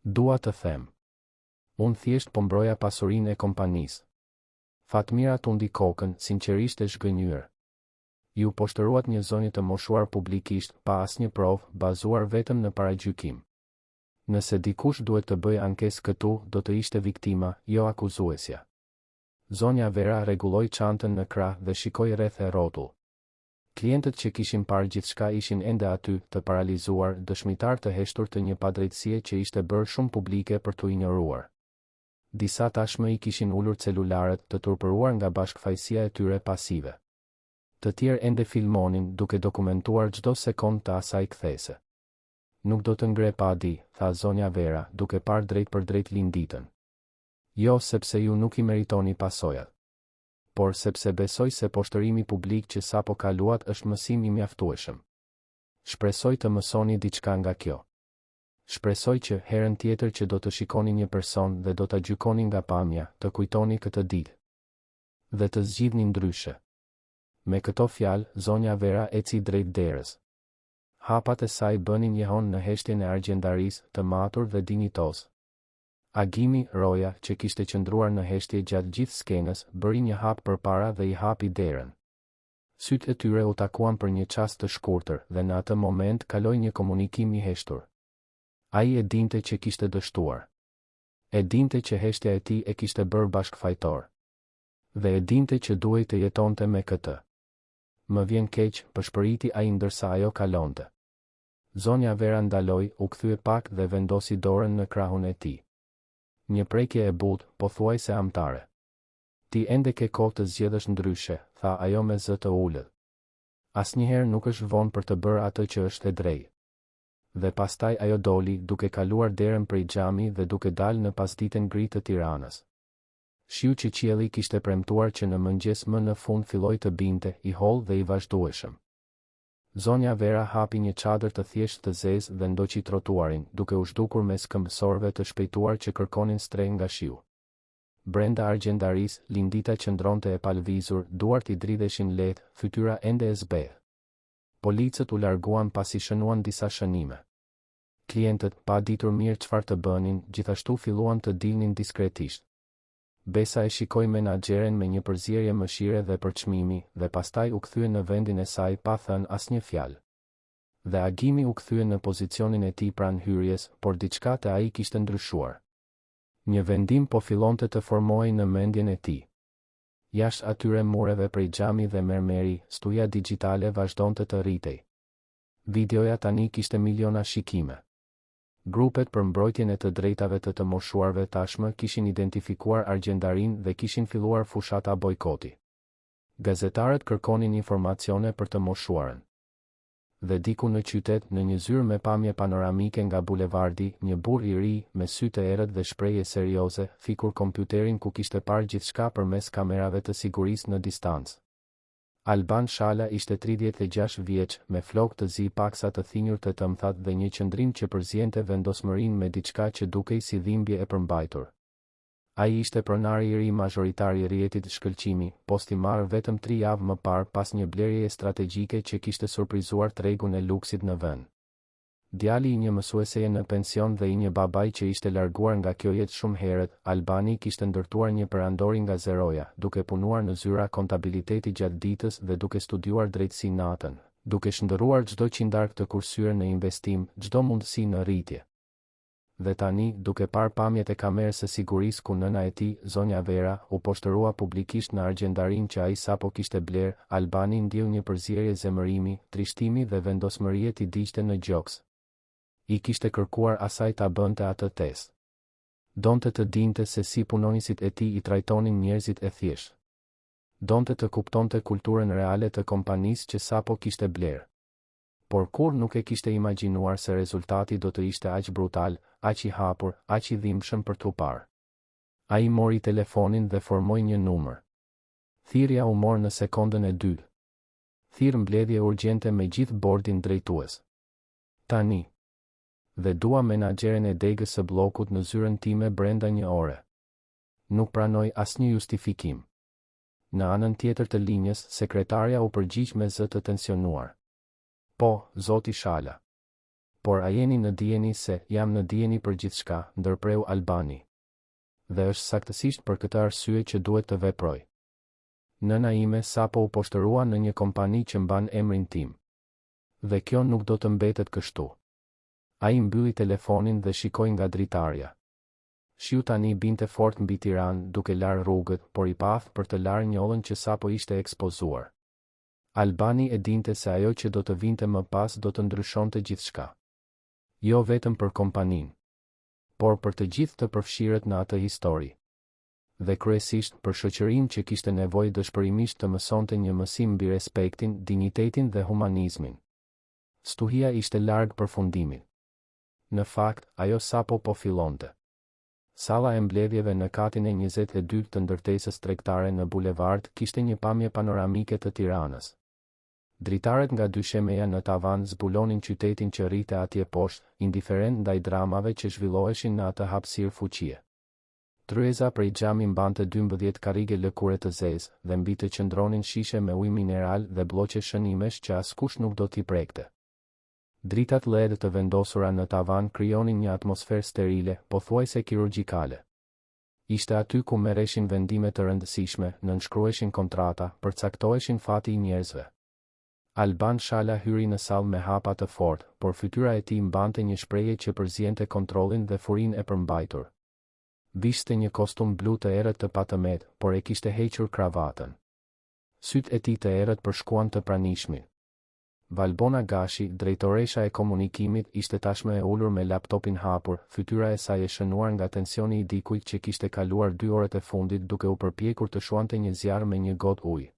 Dua të them. Unë thjesht po mbroja pasurinë e kompanisë. Fatmira tundi kokën, sinqerisht e zhgënjyer. Ju poshtëruat një zonjë të moshuar publikisht, pa asnjë provë, bazuar vetëm në paragjykim. Nëse dikush duhet të bëjë ankesë këtu, do të ishte viktima, jo akuzuesja. Zonja Vera rregulloi çantën në krah dhe shikoi rreth e rrotull. Klientët që kishin parë gjithçka ishin ende aty, të paralizuar, dëshmitarë të heshtur të një padrejtësie që ishte bërë shumë publike për t'u injoruar. Disa tashmë i kishin ulur celularët, të turpëruar nga bashkëfajësia e tyre pasive. Të tjerë ende filmonin, duke dokumentuar çdo sekondë të asaj kthese. Nuk do të ngre padi, tha zonja Vera, duke parë drejtpërdrejt Linditën. Jo, sepse ju nuk i meritoni pasojat. Por sepse besoj se poshtërimi publik që sapo kaluat është mësim i mjaftueshëm. Shpresoj të mësoni diçka nga kjo. Shpresoj që, herën tjetër që do të shikoni një person dhe do ta gjykoni nga pamja, të kujtoni këtë ditë. Dhe të zgjidhni ndryshe. Me këto fjalë, zonja Vera eci drejt derës. Hapat e saj bënin jehonë në heshtjen e argjendarisë, të matur dhe dinjitoz. Agimi, roja, që kishte qëndruar në heshtje gjatë gjithë skenës, bëri një hap përpara dhe i hapi derën. Sytë e tyre u takuan për një çast të shkurtër dhe në atë moment kaloi një komunikim i heshtur. Ai e dinte që kishte dështuar. E dinte që heshtja e tij e kishte bërë bashkëfajtor. Dhe e dinte që duhej të jetonte me këtë. Më vjen keq, pëshpëriti ai ndërsa ajo kalonte. Zonja Vera ndaloi, u kthye pak dhe vendosi dorën në krahun e tij. Një prekje e butë, pothuajse amtare. Ti ende ke kohë të zgjedhësh ndryshe, tha ajo me zë të ulët. Asnjëherë nuk është vonë për të bërë atë që është e drejtë. Dhe pastaj ajo doli, duke kaluar derën prej xhami dhe duke dalë në pasditen gri të Tiranës. Shiu që qielli kishte premtuar që në mëngjes më në fund filloi të binte, i hollë dhe i vazhdueshëm. Zonja Vera hapi një çadër të thjeshtë të zezë dhe ndoqi trotuarin, duke u zhdukur mes këmbësorëve të shpejtuar që kërkonin strehë nga shiu. Brenda argjendarisë, Lindita qëndronte e palëvizur, duart i dridheshin lehtë, fytyra ende e zbehtë. Policët u larguan pasi shënuan disa shënime. Klientët, pa ditur mirë çfarë të bënin, gjithashtu filluan të dilnin diskretisht. Besa e shikoi menaxheren me një përzierje mëshire dhe përçmimi, dhe pastaj u kthye në vendin e saj pa thënë asnjë fjalë. Dhe Agimi u kthye në pozicionin e tij pranë hyrjes, por diçka te ai kishte ndryshuar. Një vendim po fillonte të formohej në mendjen e tij. Jashtë atyre mureve prej xhami dhe mermeri, stuhia dixhitale vazhdonte të rritej. Videoja tani kishte miliona shikime. Grupet për mbrojtjen e të drejtave të të moshuarve tashmë kishin identifikuar argjendarinë dhe kishin filluar fushata bojkoti. Gazetarët kërkonin informacione për të moshuarën. Dhe diku në qytet, në një zyrë me pamje panoramike nga bulevardi, një burrë i ri, me sy të errët dhe shprehje serioze, fikur kompjuterin ku kishte parë gjithçka përmes kamerave të sigurisë në distancë. Alban Shala ishte 36 vjeç, me flokë të zi paksa të thinjur te tëmthat dhe një qëndrim që përziente vendosmërinë me diçka që dukej si dhimbje e përmbajtur. Ai ishte pronari i ri mazhoritar i rrjetit Shkëlqimi, post i marrë vetëm tri javë më parë pas një blerjeje strategjike që kishte surprizuar tregun e luksit në vend. Djali i një mësueseje në pension dhe i një babai që ishte larguar nga kjo jetë shumë herët, Albani kishte ndërtuar një perandori nga zeroja, duke punuar në zyra kontabiliteti gjatë ditës dhe duke studiuar drejtësi natën, duke shndërruar çdo qindarkë të kursyer në investim, çdo mundësi në rritje. Dhe tani, duke parë pamjet e kamerës së sigurisë ku nëna e tij, zonja Vera, u poshtërua publikisht në argjendarinë që ai sapo kishte blerë, Albani ndjeu një përzierje zemërimi, trishtimi dhe vendosmërie t'i digjte në gjoks. I kishte kërkuar asaj ta bënte atë test. Donte të dinte se si punonjësit e tij i trajtonin njerëzit e thjeshtë. Donte të kuptonte kulturën reale të kompanisë që sapo kishte blerë. Por kurrë nuk e kishte imagjinuar se rezultati do të ishte aq brutal, aq i hapur, aq i dhimbshëm për t'u parë. Ai mori telefonin dhe formoi një numër. Thirrja u mor në sekondën e dytë. Thirr mbledhje urgjente me gjithë bordin drejtues. Tani. Dhe dua menaxheren e degës së Bllokut në zyrën time brenda një ore. Nuk pranoj asnjë justifikim. Në anën tjetër të linjës, sekretarja u përgjigj me zë të tensionuar. Po, zoti Shala. Por a jeni në dijeni se, jam në dijeni për gjithçka, ndërpreu Albani. Dhe është saktësisht për këtë arsye që duhet të veproj. Nëna ime sapo u poshtërua në një kompani që mban emrin tim. Dhe kjo nuk do të mbetet kështu. Ai mbylli telefonin dhe shikoi nga dritarja. Shiu tani binte fort mbi Tiranë, duke larë rrugët, por i paaftë për të larë njollën që sapo ishte ekspozuar. Albani e dinte se ajo që do të vinte më pas do të ndryshonte gjithçka. Jo vetëm për kompaninë. Por për të gjithë të përfshirët në atë histori. Dhe kryesisht, për shoqërinë që kishte nevojë dëshpërimisht të mësonte një mësim mbi respektin, dinjitetin dhe humanizmin. Stuhia ishte larg përfundimit. Në fakt, ajo sapo po fillonte. Salla e mbledhjeve në katin e 22 të ndërtesës tregtare në bulevard kishte një pamje panoramike të Tiranës. Dritaret nga dyshemeja në tavan zbulonin qytetin që rrihte atje poshtë, indiferent ndaj dramave që zhvilloheshin në atë hapësirë fuqie. Tryeza prej xhami mbante 12 karrige lëkure të zezë, dhe mbi të qëndronin shishe me ujë mineral dhe blloqe shënimesh që askush nuk do t'i prekte. Dritat LED të vendosura në tavan krijonin një atmosferë sterile, pothuajse kirurgjikale. Ishte aty ku merreshin vendime të rëndësishme, nënshkruheshin kontrata, përcaktoheshin fati i njerëzve. Alban Shala hyri në sallë me hapa të fortë, por fytyra e tij mbante një shprehje që përziente kontrollin dhe furinë e përmbajtur. Vishte një kostum blu të errët të patëmetë, por e kishte hequr kravatën. Sytë e tij të errët përshkuan të pranishmit. Valbona Gashi, drejtoresha e komunikimit, ishte tashmë e ulur me laptopin hapur, fytyra e saj e shënuar nga tensioni i dikujt që kishte kaluar dy orët e fundit duke u përpjekur të shuante një zjarr me një gotë ujë.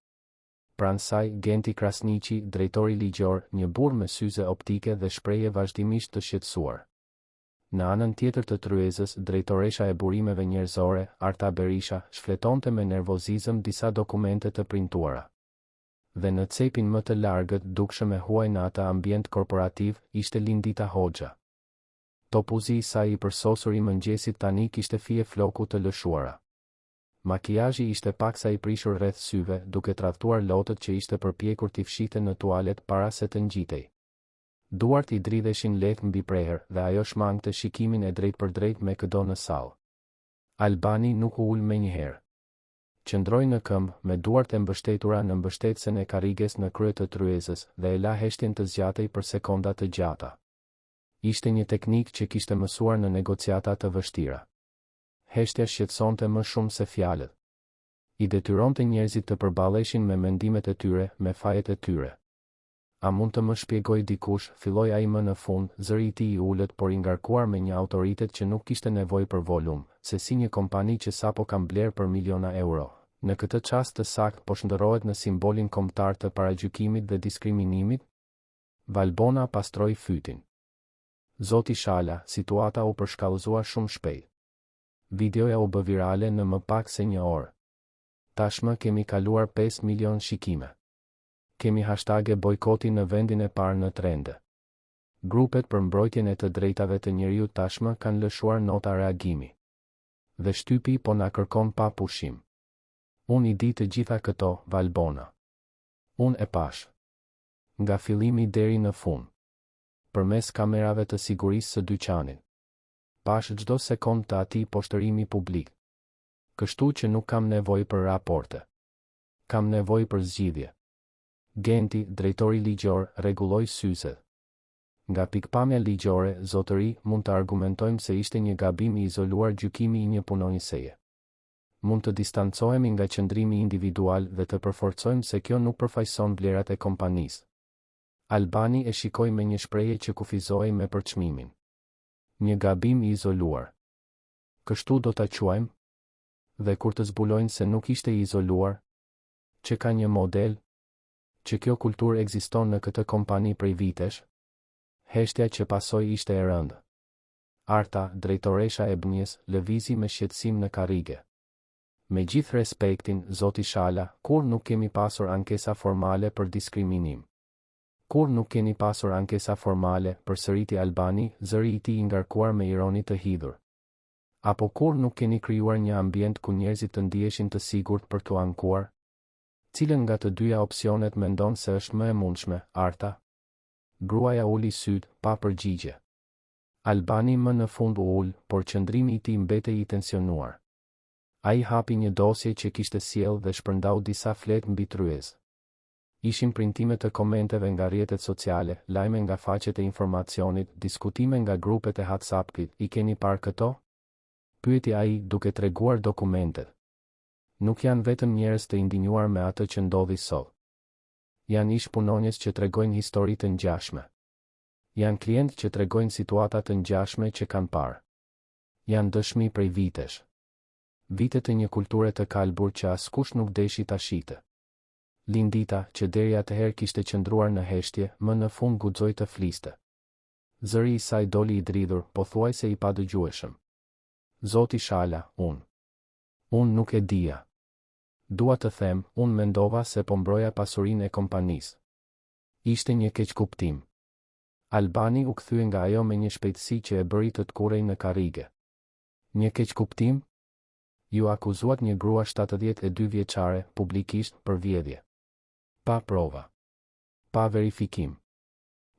Pranë saj, Genti Krasniqi, drejtori ligjor, një burrë me syze optike dhe shprehje vazhdimisht të shqetësuar. Në anën tjetër të tryezës, drejtoresha e burimeve njerëzore, Arta Berisha, shfletonte me nervozizëm disa dokumente të printuara. Dhe në cepin më të largët, dukshëm e huaj në atë ambient korporativ, ishte Lindita Hoxha. Topuzi i saj i përsosur i mëngjesit tani kishte fije floku të lëshuara. Makijazhi ishte paksa i prishur rreth syve, duke tradhtuar lotët që ishte përpjekur t'i fshihte në tualet para se të ngjitej. Duart i dridheshin lehtë mbi prehër dhe ajo shmangte shikimin e drejtpërdrejtë me këdo në sallë. Albani nuk u ul menjëherë. Qëndroi në këmbë, me duart e mbështetura në mbështetësen e karriges në krye të tryezës, dhe e la heshtjen të zgjatej për sekonda të gjata. Ishte një teknikë që kishte mësuar në negociata të vështira. Heshtja shqetësonte më shumë se fjalët. I detyronte njerëzit të përballeshin me mendimet e tyre, me fajet e tyre. A mund të më shpjegojë dikush, filloi ai më në fund, zëri i tij i ulët por i ngarkuar me një autoritet që nuk kishte nevojë për volum, se si një kompani që sapo kam blerë për miliona euro, në këtë çast të saktë po shndërrohet në simbolin kombëtar të paragjykimit dhe diskriminimit? Valbona pastroi fytin. Zoti Shala, situata u përshkallëzua shumë shpejt. Videoja u bë virale në më pak se një orë. Tashmë kemi kaluar 5 milion shikime. Kemi hashtage bojkoti në vendin e parë në trende. Grupet për mbrojtjen e të drejtave të njeriut tashmë kanë lëshuar nota reagimi. Dhe shtypi po na kërkon pa pushim. Unë i di të gjitha këto, Valbona. Unë e pashë. Nga fillimi deri në fund. Përmes kamerave të sigurisë së dyqanit. Pashë çdo sekondë të atij poshtërimi publik. Kështu që nuk kam nevojë për raporte. Kam nevojë për zgjidhje. Genti, drejtori ligjor, rregulloi syzet. Nga pikëpamja ligjore, zotëri, mund të argumentojmë se ishte një gabim i izoluar gjykimi i një punonjëseje. Mund të distancohemi nga qëndrimi individual dhe të përforcojmë se kjo nuk përfaqëson vlerat e kompanisë. Albani e shikoi me një shprehje që kufizohej me përçmimin. Një gabim i izoluar. Kështu do ta quajmë? Dhe kur të zbulojnë se nuk ishte i izoluar? Që ka një model? Që kjo kulturë ekziston në këtë kompani prej vitesh? Heshtja që pasoi ishte e rëndë. Arta, drejtoresha e BNJ-së, lëvizi me shqetësim në karrige. Me gjithë respektin, zoti Shala, kurrë nuk kemi pasur ankesa formale për diskriminim. Kurrë nuk keni pasur ankesa formale, përsëriti Albani, zëri i tij i ngarkuar me ironi të hidhur. Apo kurrë nuk keni krijuar një ambient ku njerëzit të ndiheshin të sigurt për t'u ankuar? Cilën nga të dyja opsionet mendon se është më e mundshme, Arta? Gruaja uli sytë, pa përgjigje. Albani më në fund u ul, por qëndrimi i tij mbetej i tensionuar. Ai hapi një dosje që kishte sjellë dhe shpërndau disa fletë mbi tryezë. Ishin printime të komenteve nga rrjetet sociale, lajme nga faqet e informacionit, diskutime nga grupet e WhatsApp-it, i keni parë këto? Pyeti ai, duke treguar dokumentet. Nuk janë vetëm njerëz të indinjuar me atë që ndodhi sot. Janë ish-punonjës që tregojnë histori të ngjashme. Janë klientë që tregojnë situata të ngjashme që kanë parë. Janë dëshmi prej vitesh. Vite të një kulture të kalbur që askush nuk deshi ta shihte. Lindita, që deri atëherë kishte qëndruar në heshtje, më në fund guxoi të fliste. Zëri i saj doli i dridhur, pothuajse i padëgjueshëm. Zoti Shala, unë. Unë nuk e dija. Dua të them, unë mendova se po mbroja pasurinë e kompanisë. Ishte një keqkuptim. Albani u kthye nga ajo me një shpejtësi që e bëri të tkurrej në karrige. Një keqkuptim? Ju akuzuat një grua 72 vjeçare, publikisht, për vjedhje. Pa prova. Pa verifikim.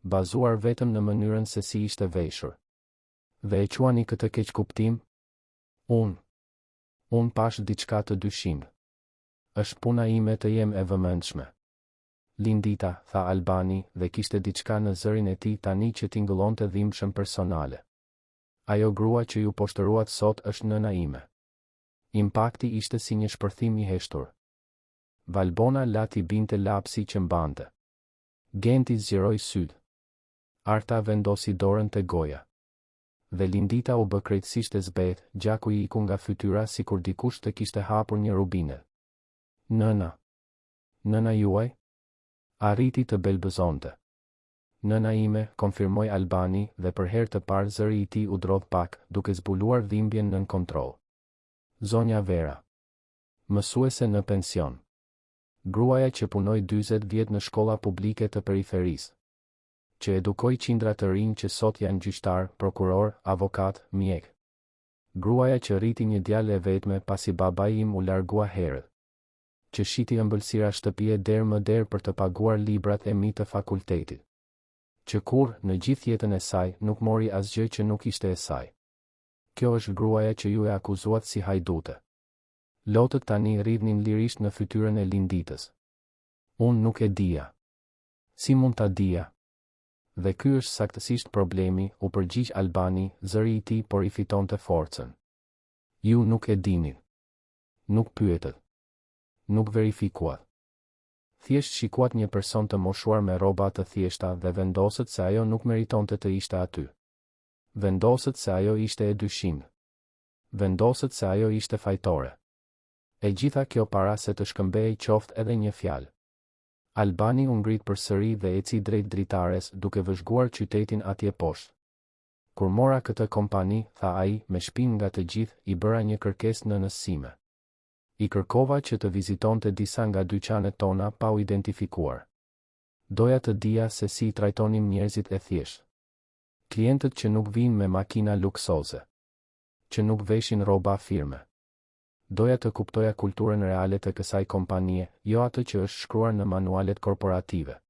Bazuar vetëm në mënyrën se si ishte veshur. Dhe e quani këtë keqkuptim? Unë. Unë pashë diçka të dyshimtë. Është puna ime të jem e vëmendshme. Lindita, tha Albani, dhe kishte diçka në zërin e tij tani që tingëllonte dhimbshëm personale. Ajo grua që ju poshtëruat sot është nëna ime. Impakti ishte si një shpërthim i heshtur. Valbona la t'i binte lapsi që mbante. Genti zgjeroi sytë. Arta vendosi dorën te goja. Dhe Lindita u bë krejtësisht e zbehtë, gjaku i iku nga fytyra sikur dikush të kishte hapur një rubinet. Nëna. Nëna juaj? Arriti të belbëzonte. Nëna ime, konfirmoi Albani, dhe për herë të parë zëri i tij u drodh pak, duke zbuluar dhimbjen nën kontroll. Zonja Vera. Mësuese në pension. Gruaja që punoi 40 vjet në shkolla publike të periferisë. Që edukoi qindra të rinj që sot janë gjyqtarë, prokurorë, avokatë, mjekë. Gruaja që rriti një djalë e vetme pasi babai im u largua herët. Që shiti ëmbëlsira shtëpie derë më derë për të paguar librat e mi të fakultetit. Që kurrë, në gjithë jetën e saj, nuk mori asgjë që nuk ishte e saj. Kjo është gruaja që ju e akuzuat si hajdute. Lotët tani rridhnin lirisht në fytyrën e Linditës. Unë nuk e dija. Si mund ta dija? Dhe ky është saktësisht problemi, u përgjigj Albani, zëri i tij po rifitonte forcën. Ju nuk e dinit. Nuk pyetët. Nuk verifikuat. Thjesht shikuat një person të moshuar me rroba të thjeshta dhe vendosët se ajo nuk meritonte të ishte aty. Vendosët se ajo ishte e dyshimtë. Vendosët se ajo ishte fajtore. E gjitha kjo para se të shkëmbehej qoftë edhe një fjalë. Albani u ngrit përsëri dhe eci drejt dritares duke vëzhguar qytetin atje poshtë. Kur mora këtë kompani, tha ai, me shpinë nga të gjithë, i bëra një kërkesë nënës sime. I kërkova që të vizitonte disa nga dyqanet tona pa u identifikuar. Doja të dija se si i trajtonim njerëzit e thjeshtë. Klientët që nuk vijnë me makina luksoze. Që nuk veshin rroba firme. Doja të kuptoja kulturën reale të kësaj kompanie, jo atë që është shkruar në manualet korporative.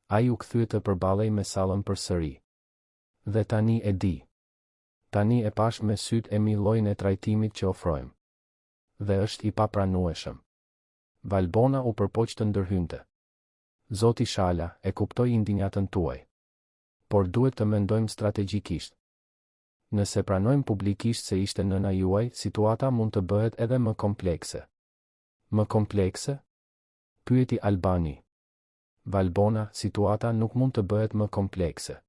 Ai u kthye të përballej me sallën përsëri. Dhe tani e di. Tani e pashë me sytë e mi llojin e trajtimit që ofrojmë. Dhe është i papranueshëm. Valbona u përpoq të ndërhynte. Zoti Shala, e kuptoj indinjatën tuaj. Por duhet të mendojmë strategjikisht. Nëse pranojmë publikisht se ishte nëna juaj, situata mund të bëhet edhe më komplekse. Më komplekse? Pyeti Albani. Valbona, situata nuk mund të bëhet më komplekse.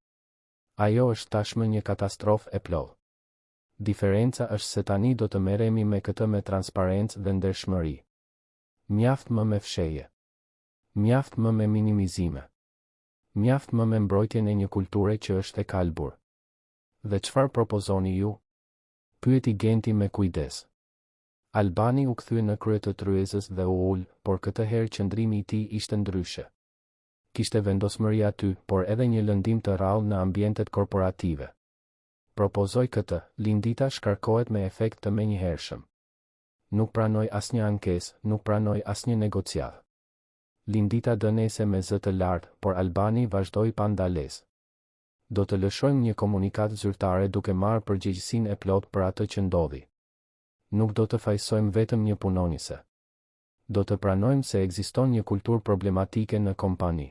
Ajo është tashmë një katastrofë e plotë. Diferenca është se tani do të merremi me këtë me transparencë dhe ndershmëri. Mjaft më me fshehje. Mjaft më me minimizime. Mjaft më me mbrojtjen e një kulture që është e kalbur. Dhe çfarë propozoni ju? Pyeti Genti me kujdes. Albani u kthye në krye të tryezës dhe u ul, por këtë herë qëndrimi i tij ishte ndryshe. Kishte vendosmëri aty, por edhe një lëndim të rrallë në ambientet korporative. Propozoj këtë, Lindita shkarkohet me efekt të menjëhershëm. Nuk pranoj asnjë ankesë, nuk pranoj asnjë negociatë. Lindita dënese me zë të lartë, por Albani vazhdoi pa ndalesë. Do të lëshojmë një komunikatë zyrtare duke marrë përgjegjësinë e plotë për atë që ndodhi. Nuk do të fajësojmë vetëm një punonjëse. Do të pranojmë se ekziston një kulturë problematike në kompani.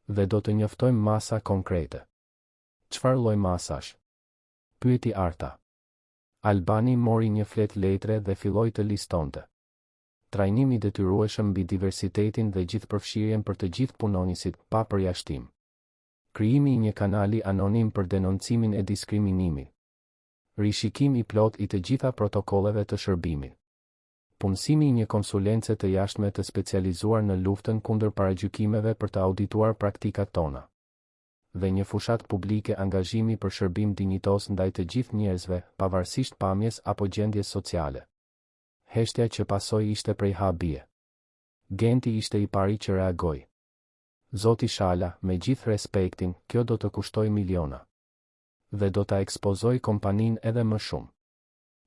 Dhe do të njoftojmë masa konkrete. Çfarë lloj masash? Pyeti Arta. Albani mori një fletë letre dhe filloi të listonte. Trajnim i detyrueshëm mbi diversitetin dhe gjithëpërfshirjen për të gjithë punonjësit, pa përjashtim. Krijimi i një kanali anonim për denoncimin e diskriminimit. Rishikim i plotë i të gjitha protokolleve të shërbimit. Punësimi i një konsulence të jashtme të specializuar në luftën kundër paragjykimeve për të audituar praktikat tona. Dhe një fushatë publike angazhimi për shërbim dinjitoz ndaj të gjithë njerëzve, pavarësisht pamjes apo gjendjes sociale. Heshtja që pasoi ishte prej habie. Genti ishte i pari që reagoi. Zoti Shala, me gjithë respektin, kjo do të kushtojë miliona. Dhe do ta ekspozojë kompaninë edhe më shumë.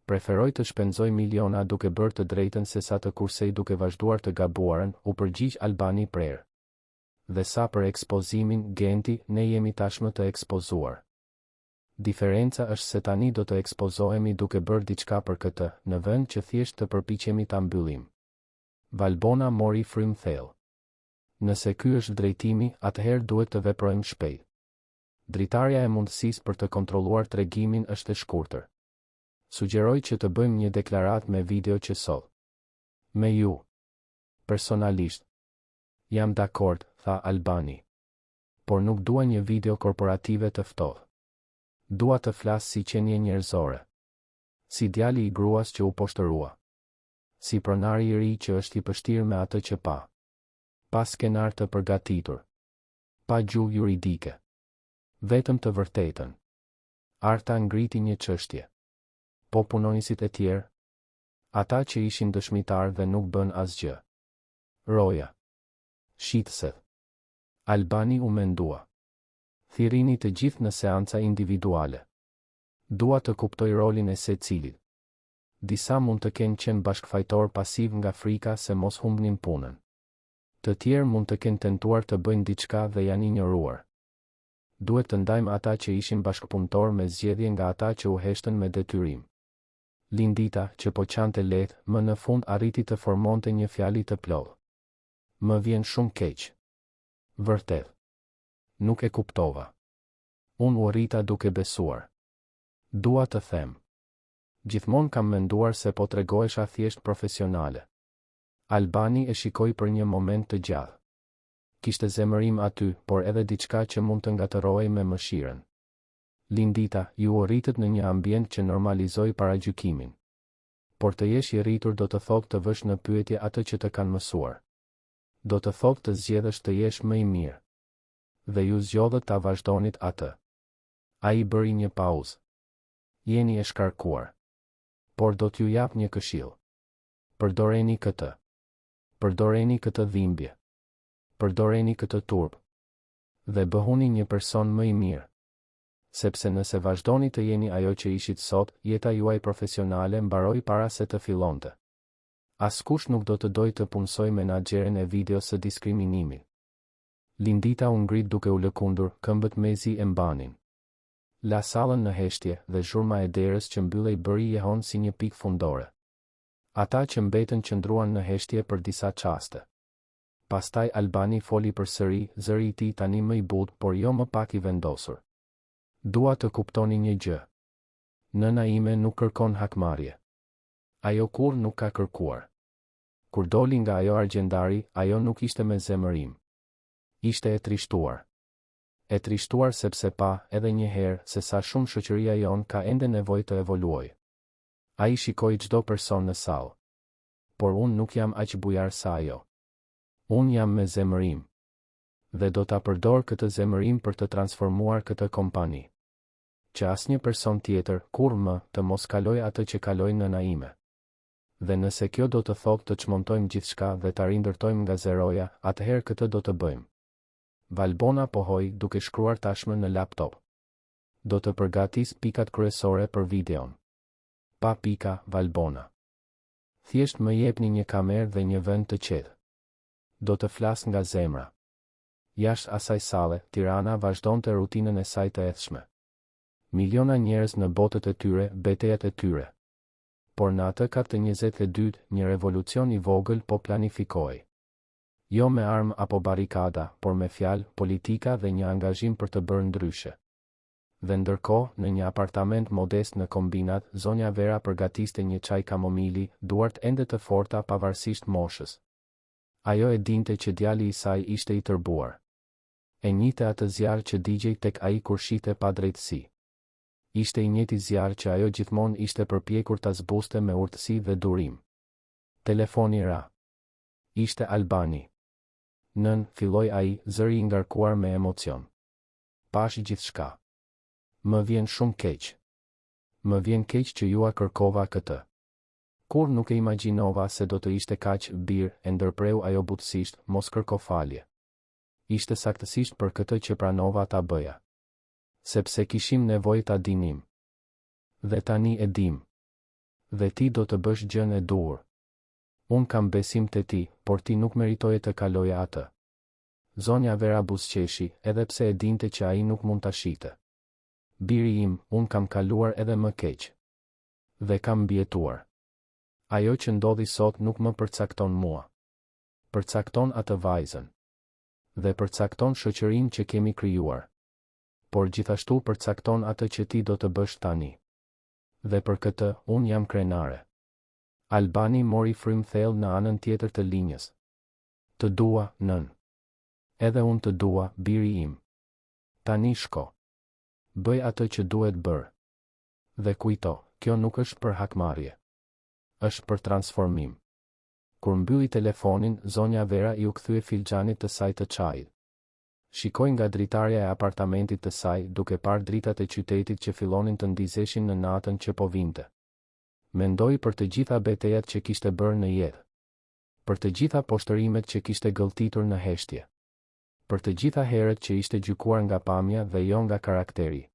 Preferoj të shpenzoj miliona duke bërë të drejtën sesa të kursej duke vazhduar të gabuarën, u përgjigj Albani prerë. Dhe sa për ekspozimin, Genti, ne jemi tashmë të ekspozuar. Diferenca është se tani do të ekspozohemi duke bërë diçka për këtë, në vend që thjesht të përpiqemi ta mbyllim. Valbona mori frymë thellë. Nëse ky është drejtimi, atëherë duhet të veprojmë shpejt. Dritarja e mundësisë për të kontrolluar tregimin është e shkurtër. Sugjeroj që të bëjmë një deklaratë me video që sot. Me ju. Personalisht. Jam dakord, tha Albani. Por nuk dua një video korporative të ftohtë. Dua të flas si qenie njerëzore. Si djali i gruas që u poshtërua. Si pronari i ri që është i pështirë me atë që pa. Pa skenar të përgatitur. Pa gjuhë juridike. Vetëm të vërtetën. Arta ngriti një çështje. Po punonjësit e tjerë? Ata që ishin dëshmitarë dhe nuk bënë asgjë. Roja. Shitëset. Albani u mendua. Thirrini të gjithë në seanca individuale. Dua të kuptoj rolin e secilit. Disa mund të kenë qenë bashkëfajtorë pasivë nga frika se mos humbnin punën. Të tjerë mund të kenë tentuar të bëjnë diçka dhe janë injoruar. Duhet të ndajmë ata që ishin bashkëpunëtorë me zgjedhje nga ata që u heshtën me detyrim. Lindita, që po qante lehtë, më në fund arriti të formonte një fjali të plotë. Më vjen shumë keq. Vërtet. Nuk e kuptova. Unë u rrita duke besuar. Dua të them. Gjithmonë kam menduar se po tregohesha thjesht profesionale. Albani e shikoi për një moment të gjatë. Kishte zemërim aty, por edhe diçka që mund të ngatërrohej me mëshirën. Lindita, ju u rritët në një ambient që normalizoi paragjykimin. Por të jesh i rritur do të thotë të vësh në pyetje atë që të kanë mësuar. Do të thotë të zgjedhësh të jesh më i mirë. Dhe ju zgjodhët ta vazhdonit atë. Ai bëri një pauzë. Jeni e shkarkuar. Por do t'ju jap një këshillë. Përdoreni këtë. Përdoreni këtë dhimbje. Përdoreni këtë turp. Dhe bëhuni një person më i mirë. Sepse nëse vazhdoni të jeni ajo që ishit sot, jeta juaj profesionale mbaroi para se të fillonte. Askush nuk do të dojë të punësojë menaxheren e videos së diskriminimit. Lindita u ngrit duke u lëkundur, këmbët mezi e mbanin. La sallën në heshtje, dhe zhurma e derës që mbyllej bëri jehonë si një pikë fundore. Ata që mbetën qëndruan në heshtje për disa çaste. Pastaj Albani foli përsëri, zëri i tij tani më i butë por jo më pak i vendosur. Dua të kuptoni një gjë. Nëna ime nuk kërkon hakmarrje. Ajo kurrë nuk ka kërkuar. Kur doli nga ajo argjendari, ajo nuk ishte me zemërim. Ishte e trishtuar. E trishtuar sepse pa, edhe një herë, se sa shumë shoqëria jonë ka ende nevojë të evoluojë. Ai shikoi çdo person në sallë. Por unë nuk jam aq bujar sa ajo. Unë jam me zemërim. Dhe do ta përdor këtë zemërim për të transformuar këtë kompani. Që asnjë person tjetër, kurrë më, të mos kalojë atë që kaloi nëna ime. Dhe nëse kjo do të thotë të çmontojmë gjithçka dhe ta rindërtojmë nga zeroja, atëherë këtë do të bëjmë. Valbona pohoi, duke shkruar tashmë në laptop. Do të përgatis pikat kryesore për videon. Pa pika, Valbona. Thjesht më jepni një kamerë dhe një vend të qetë. Do të flas nga zemra. Jashtë asaj salle, Tirana vazhdonte rutinën e saj të ethshme. Miliona njerëz në botët e tyre, betejat e tyre. Por në atë kat të 22-të, një revolucion i vogël po planifikohej. Jo me armë apo barrikada, por me fjalë, politika dhe një angazhim për të bërë ndryshe. Dhe ndërkohë, në një apartament modest në Kombinat, zonja Vera përgatiste një çaj kamomili, duart ende të forta pavarësisht moshës. Ajo e dinte që djali i saj ishte i tërbuar. E njihte atë zjarr që digjej tek ai kur shihte padrejtësi. Ishte i njëjti zjarr që ajo gjithmonë ishte përpjekur ta zbuste me urtësi dhe durim. Telefoni ra. Ishte Albani. Nënë, filloi ai, zëri i ngarkuar me emocion. Pashë gjithçka. Më vjen shumë keq. Më vjen keq që jua kërkova këtë. Kurrë nuk e imagjinova se do të ishte kaq, bir, e ndërpreu ajo butësisht, mos kërko falje. Ishte saktësisht për këtë që pranova ta bëja. Sepse kishim nevojë ta dinim. Dhe tani e dimë. Dhe ti do të bësh gjënë e duhur. Unë kam besim te ti, por ti nuk meritoje të kaloje atë. Zonja Vera buzëqeshi, edhe pse e dinte që ai nuk mund ta shihte. Biri im, unë kam kaluar edhe më keq. Dhe kam mbijetuar. Ajo që ndodhi sot nuk më përcakton mua. Përcakton atë vajzën. Dhe përcakton shoqërinë që kemi krijuar. Por gjithashtu përcakton atë që ti do të bësh tani. Dhe për këtë, unë jam krenare. Albani mori frymë thellë në anën tjetër të linjës. Të dua, nënë. Edhe unë të dua, biri im. Tani shko. Bëj atë që duhet bërë. Dhe kujto, kjo nuk është për hakmarrje. Është për transformim. Kur mbylli telefonin, zonja Vera iu kthye filxhanit të saj të çajit. Shikoi nga dritarja e apartamentit të saj, duke parë dritat e qytetit që fillonin të ndizeshin në natën që po vinte. Mendoi për të gjitha betejat që kishte bërë në jetë. Për të gjitha poshtërimet që kishte gëlltitur në heshtje. Për të gjitha herët që ishte gjykuar nga pamja dhe jo nga karakteri.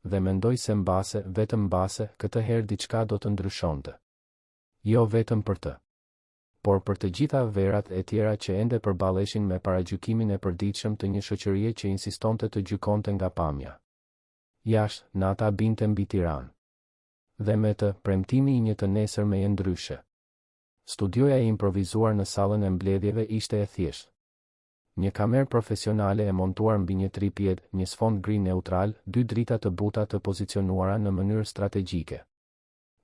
Dhe mendoi se mbase, vetëm mbase, këtë herë diçka do të ndryshonte. Jo vetëm për të. Por për të gjitha Verat e tjera që ende përballeshin me paragjykimin e përditshëm të një shoqërie që insistonte të gjykonte nga pamja. Jashtë, nata binte mbi Tiranë. Dhe me të, premtimi i një të nesërmeje ndryshe. Studioja e improvizuar në sallën e mbledhjeve ishte e thjeshtë. Një kamerë profesionale e montuar mbi një tripod, një sfond gri neutral, dy drita të buta të pozicionuara në mënyrë strategjike.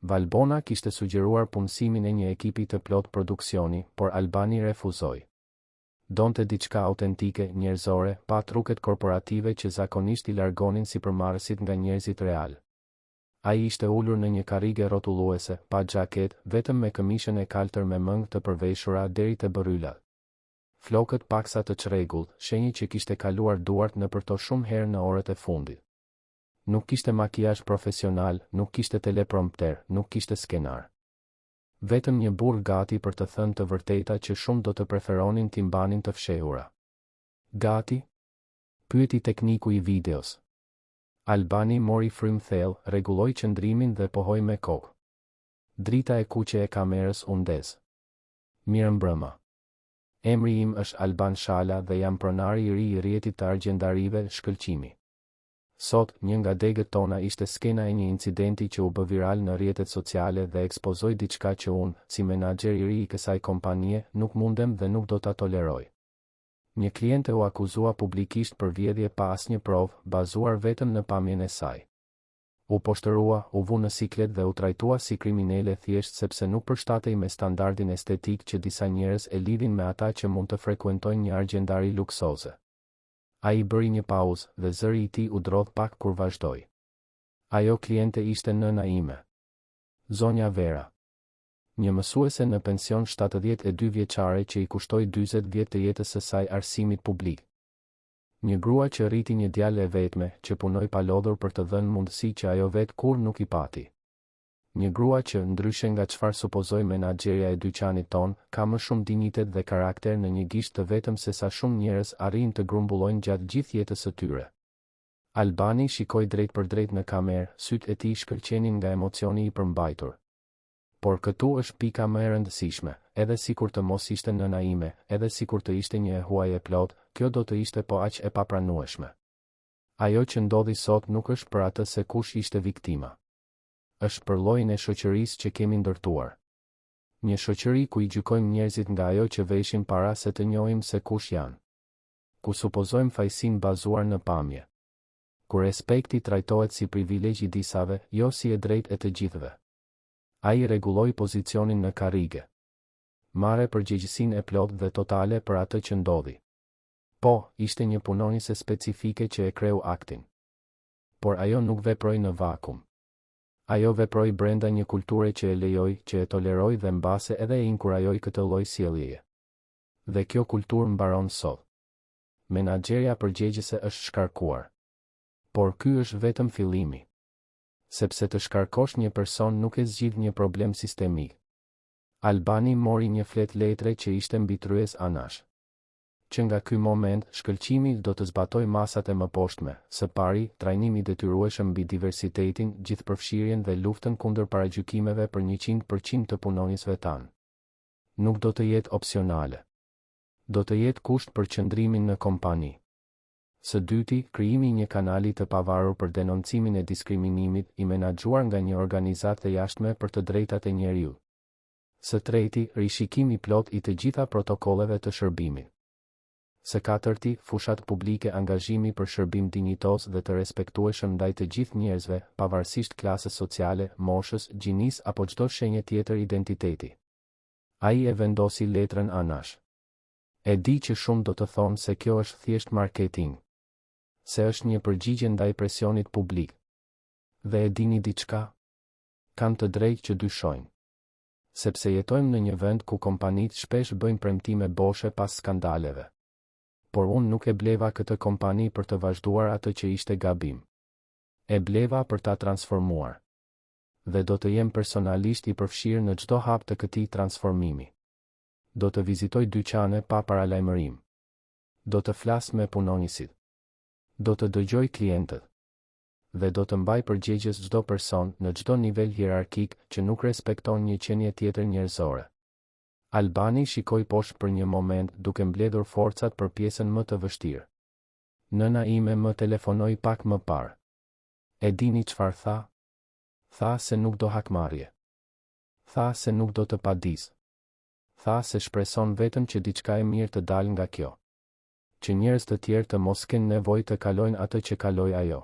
Valbona kishte sugjeruar punësimin e një ekipi të plotë produksioni, por Albani refuzoi. Donte diçka autentike, njerëzore, pa truket korporative që zakonisht i largonin sipërmarrësit nga njerëzit realë. Ai ishte ulur në një karrige rrotulluese, pa xhaketë, vetëm me këmishën e kaltër me mëngë të përveshura deri te bërrylat. Flokët paksa të çrregullt, shenjë që kishte kaluar duart nëpër to shumë herë në orët e fundit. Nuk kishte makiazh profesional, nuk kishte teleprompter, nuk kishte skenar. Vetëm një burrë gati për të thënë të vërteta që shumë do të preferonin t'i mbanin të fshehura. Gati? Pyeti tekniku i videos. Albani mori frymë thellë, rregulloi qëndrimin dhe pohoi me kokë. Drita e kuqe e kamerës u ndez. Mirëmbrëma. Emri im është Alban Shala dhe jam pronari i ri i rrjetit të argjendarive Shkëlqimi. Sot, një nga degët tona ishte skena e një incidenti që u bë viral në rrjetet sociale dhe ekspozoi diçka që unë, si menaxher i ri i kësaj kompanie, nuk mundem dhe nuk do ta toleroj. Një kliente u akuzua publikisht për vjedhje pa asnjë provë, bazuar vetëm në pamjen e saj. U poshtërua, u vu në siklet dhe u trajtua si kriminele thjesht sepse nuk përshtatej me standardin estetik që disa njerëz e lidhin me ata që mund të frekuentojnë një argjendari luksoze. Ai bëri një pauzë, dhe zëri i tij u drodh pak kur vazhdoi. Ajo kliente ishte nëna ime. Zonja Vera. Një mësuese në pension 72 vjeçare që i kushtoi 40 vjet të jetës së saj arsimit publik. Një grua që rriti një djalë e vetme, që punoi palodhur për të dhënë mundësi që ajo vetë kurrë nuk i pati. Një grua që, ndryshe nga çfarë supozoi menaxherja e dyqanit tonë, ka më shumë dinjitet dhe karakter në një gisht të vetëm sesa shumë njerëz arrijnë të grumbullojnë gjatë gjithë jetës së tyre. Albani shikoi drejtpërdrejt në kamerë, sytë e tij shkëlqenin nga emocioni i përmbajtur. Por këtu është pika më e rëndësishme, edhe sikur të mos ishte nëna ime, edhe sikur të ishte një e huaj e plotë, kjo do të ishte po aq e papranueshme. Ajo që ndodhi sot nuk është për atë se kush ishte viktima. Është për llojin e shoqërisë që kemi ndërtuar. Një shoqëri ku i gjykojmë njerëzit nga ajo që veshin para se të njohim se kush janë. Ku supozojmë fajësinë bazuar në pamje. Ku respekti trajtohet si privilegj i disave, jo si e drejtë e të gjithëve. Ai rregulloi pozicionin në karrige. Marr përgjegjësinë e plotë dhe totale për atë që ndodhi. Po, ishte një punonjëse specifike që e kreu aktin. Por ajo nuk veproi në vakum. Ajo veproi brenda një kulture që e lejoi, që e toleroi dhe mbase edhe e inkurajoi këtë lloj sjelljeje. Dhe kjo kulturë mbaron sot. Menaxherja përgjegjëse është shkarkuar. Por ky është vetëm fillimi. Sepse të shkarkosh një person nuk e zgjidh një problem sistemik. Albani mori një fletë letre që ishte mbi tryezë anash. Që nga ky moment, Shkëlqimi do të zbatojë masat e mëposhtme, së pari, trajnim i detyrueshëm mbi diversitetin, gjithëpërfshirjen dhe luftën kundër paragjykimeve për 100% të punonjësve tanë. Nuk do të jetë opsionale. Do të jetë kusht për qëndrimin në kompani. Së dyti, krijimi i një kanali të pavarur për denoncimin e diskriminimit, i menaxhuar nga një organizatë e jashtme për të drejtat e njeriut. Së treti, rishikim i plotë i të gjitha protokolleve të shërbimit. Së katërti, fushatë publike angazhimi për shërbim dinjitoz dhe të respektueshëm ndaj të gjithë njerëzve, pavarësisht klasës sociale, moshës, gjinisë apo çdo shenje tjetër identiteti. Ai e vendosi letrën anash. E di që shumë do të thonë se kjo është thjesht marketing. Se është një përgjigje ndaj presionit publik. Dhe e dini diçka? Kanë të drejtë që dyshojnë. Sepse jetojmë në një vend ku kompanitë shpesh bëjnë premtime boshe pas skandaleve. Por unë nuk e bleva këtë kompani për të vazhduar atë që ishte gabim. E bleva për ta transformuar. Dhe do të jem personalisht i përfshirë në çdo hap të këtij transformimi. Do të vizitoj dyqane pa paralajmërim. Do të flas me punonjësit. Do të dëgjoj klientët. Dhe do të mbaj përgjegjës çdo person, në çdo nivel hierarkik, që nuk respekton një qenie tjetër njerëzore. Albani shikoi poshtë për një moment, duke mbledhur forcat për pjesën më të vështirë. Nëna ime më telefonoi pak më parë. E dini çfarë tha? Tha se nuk do hakmarrje. Tha se nuk do të padisë. Tha se shpreson vetëm që diçka e mirë të dalë nga kjo. Që njerëz të tjerë të mos kenë nevojë të kalojnë atë që kaloi ajo.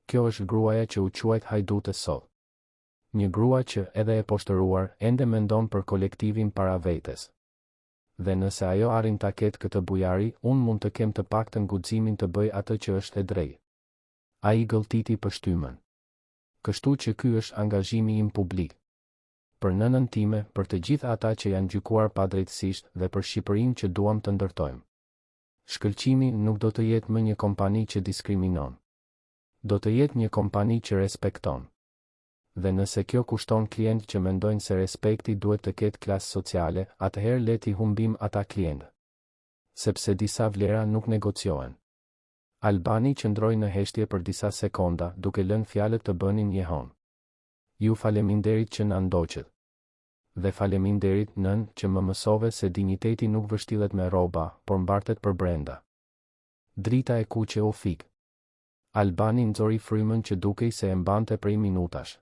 Kjo është gruaja që u quajt hajdute sot. Një grua që, edhe e poshtëruar, ende mendon për kolektivin para vetes. Dhe nëse ajo arrin ta ketë këtë bujari, unë mund të kem të paktën guximin të bëj atë që është e drejtë. Ai gëlltiti pështymën. Kështu që ky është angazhimi im publik. Për nënën time, për të gjithë ata që janë gjykuar padrejtësisht dhe për Shqipërinë që duam të ndërtojmë. Shkëlqimi nuk do të jetë më një kompani që diskriminon. Do të jetë një kompani që respekton. Dhe nëse kjo kushton klientë që mendojnë se respekti duhet të ketë klasë sociale, atëherë le t'i humbim ata klientë. Sepse disa vlera nuk negociohen. Albani qëndroi në heshtje për disa sekonda, duke lënë fjalët të bënin jehonë. Ju faleminderit që na ndoqët. Dhe faleminderit, nënë, që më mësove se dinjiteti nuk vështillet me rroba, por mbartet përbrenda. Drita e kuqe u fik. Albani nxori frymën që dukej se e mbante prej minutash.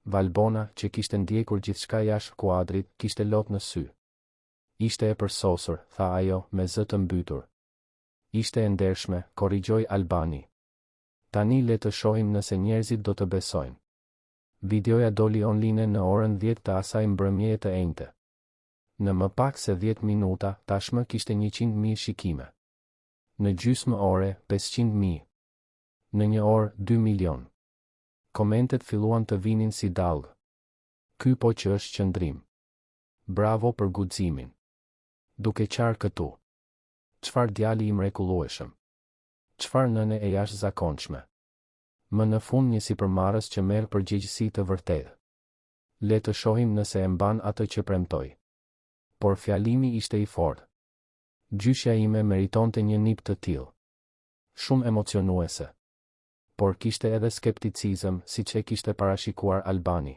Valbona, që kishte ndjekur gjithçka jashtë kuadrit, kishte lot në sy. Ishte e përsosur, tha ajo, me zë të mbytur. Ishte e ndershme, korrigjoi Albani. Tani le të shohim nëse njerëzit do të besojnë. Videoja doli online në orën 10 të asaj mbrëmjeje të enjte. Në më pak se 10 minuta, tashmë kishte 100.000 shikime. Në gjysmë ore, 500.000. Në një orë, 2 milion. Komentet filluan të vinin si dallgë. Ky po që është qëndrim. Bravo për guximin. Duke qarë këtu. Çfarë djali i mrekullueshëm. Çfarë nëne e jashtëzakonshme. Më në fund një sipërmarrës që merr përgjegjësi të vërtetë. Le të shohim nëse e mban atë që premtoi. Por fjalimi ishte i fortë. Gjyshja ime meritonte një nip të tillë. Shumë emocionuese. Por kishte edhe skepticizëm, siç e kishte parashikuar Albani.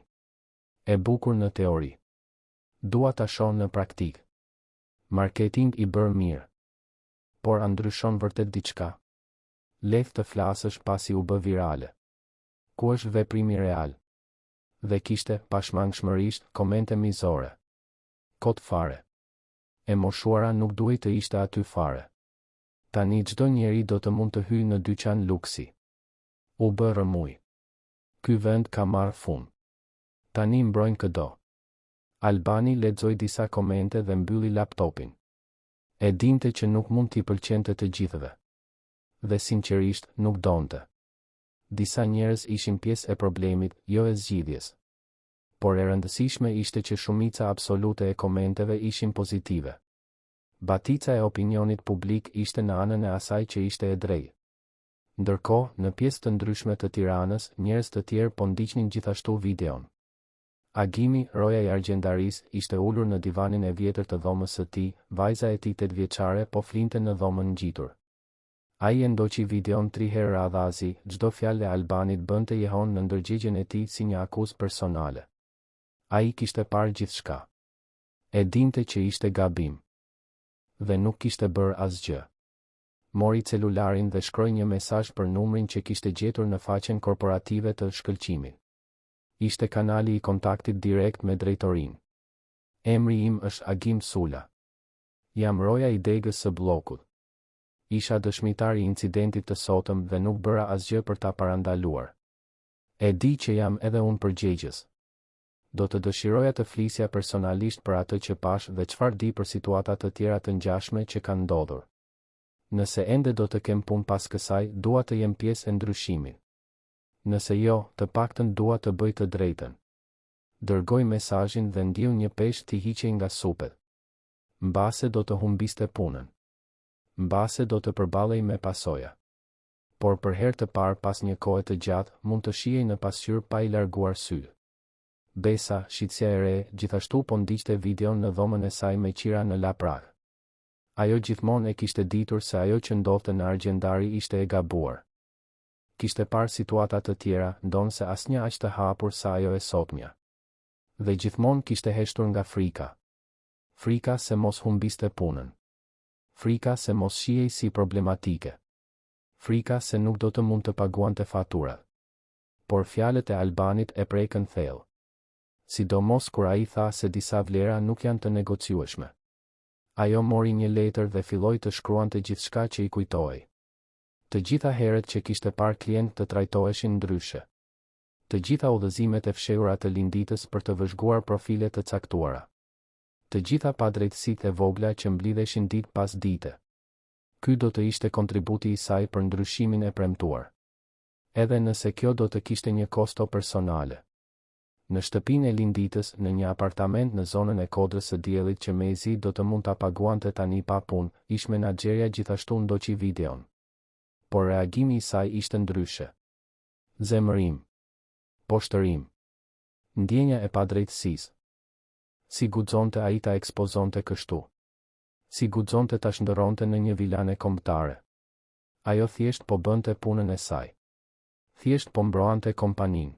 E bukur në teori. Dua ta shoh në praktikë. Marketing i bërë mirë. Por a ndryshon vërtet diçka? Lehtë të flasësh pasi u bë virale. Ku është veprimi real? Dhe kishte, pashmangshmërisht, komente mizore. Kot fare. E moshuara nuk duhej të ishte aty fare. Tani çdo njeri do të mund të hyjë në dyqan luksi. U bë rrëmujë. Ky vend ka marrë fund. Tani mbrojnë këdo. Albani lexoi disa komente dhe mbylli laptopin. E dinte që nuk mund t'i pëlqente të gjithëve. Dhe sinqerisht, nuk donte. Disa njerëz ishin pjesë e problemit, jo e zgjidhjes. Por e rëndësishme ishte që shumica absolute e komenteve ishin pozitive. Batica e opinionit publik ishte në anën e asaj që ishte e drejtë. Ndërkohë, në pjesë të ndryshme të Tiranës, njerëz të tjerë po ndiqnin gjithashtu videon. Agimi, roja i argjendarisë, ishte ulur në divanin e vjetër të dhomës së tij, vajza e tij tetëvjeçare po flinte në dhomën ngjitur. Ai e ndoqi videon tri herë radhazi, çdo fjalë e Albanit bënte jehonë në ndërgjegjen e tij si një akuzë personale. Ai kishte parë gjithçka. E dinte që ishte gabim. Dhe nuk kishte bërë asgjë. Mori celularin dhe shkroi një mesazh për numrin që kishte gjetur në faqen korporative të Shkëlqimit. Ishte kanali i kontaktit direkt me drejtorinë. Emri im është Agim Sula. Jam roja i degës së bllokut. Isha dëshmitar i incidentit të sotëm dhe nuk bëra asgjë për ta parandaluar. E di që jam edhe unë përgjegjës. Do të dëshiroja të flisja personalisht për atë që pashë dhe çfarë di për situata të tjera të ngjashme që kanë ndodhur. Nëse ende do të kem punë pas kësaj, dua të jem pjesë e ndryshimit. Nëse jo, të paktën dua të bëj të drejtën. Dërgoi mesazhin dhe ndjeu një peshë t'i hiqej nga supet. Mbase do të humbiste punën. Mbase do të përballej me pasoja. Por për herë të parë pas një kohe të gjatë, mund të shihej në pasqyrë pa i larguar sytë. Besa, shitësja e re, gjithashtu po ndiqte videon në dhomën e saj me qira në Laprakë. Ajo gjithmonë e kishte ditur se ajo që ndodhte në argjendari ishte e gabuar. Kishte parë situata të tjera, ndonëse asnjë aq të hapur sa ajo e sotmja. Dhe gjithmonë kishte heshtur nga frika. Frika se mos humbiste punën. Frika se mos shihej si problematike. Frika se nuk do të mund të paguante faturat. Por fjalët e Albanit e prekën thellë. Sidomos kur ai tha se disa vlera nuk janë të negociueshme. Ajo mori një letër dhe filloi të shkruante gjithçka që i kujtohej. Të gjitha herët që kishte parë klientë të trajtoheshin ndryshe. Të gjitha udhëzimet e fshehura të Linditës për të vëzhguar profile të caktuara. Të gjitha padrejtësitë e vogla që mblidheshin ditë pas dite. Ky do të ishte kontributi i saj për ndryshimin e premtuar. Edhe nëse kjo do të kishte një kosto personale. Në shtëpinë e Linditës, në një apartament në zonën e Kodrës së Diellit që mezi do të mund ta paguante tani pa punë, ish-menaxherja gjithashtu ndoqi videon. Por reagimi i saj ishte ndryshe. Zemërim. Poshtërim. Ndjenja e padrejtësisë. Si guxonte ai ta ekspozonte kështu? Si guxonte ta shndërronte në një vilane kombëtare? Ajo thjesht po bënte punën e saj. Thjesht po mbroante kompaninë.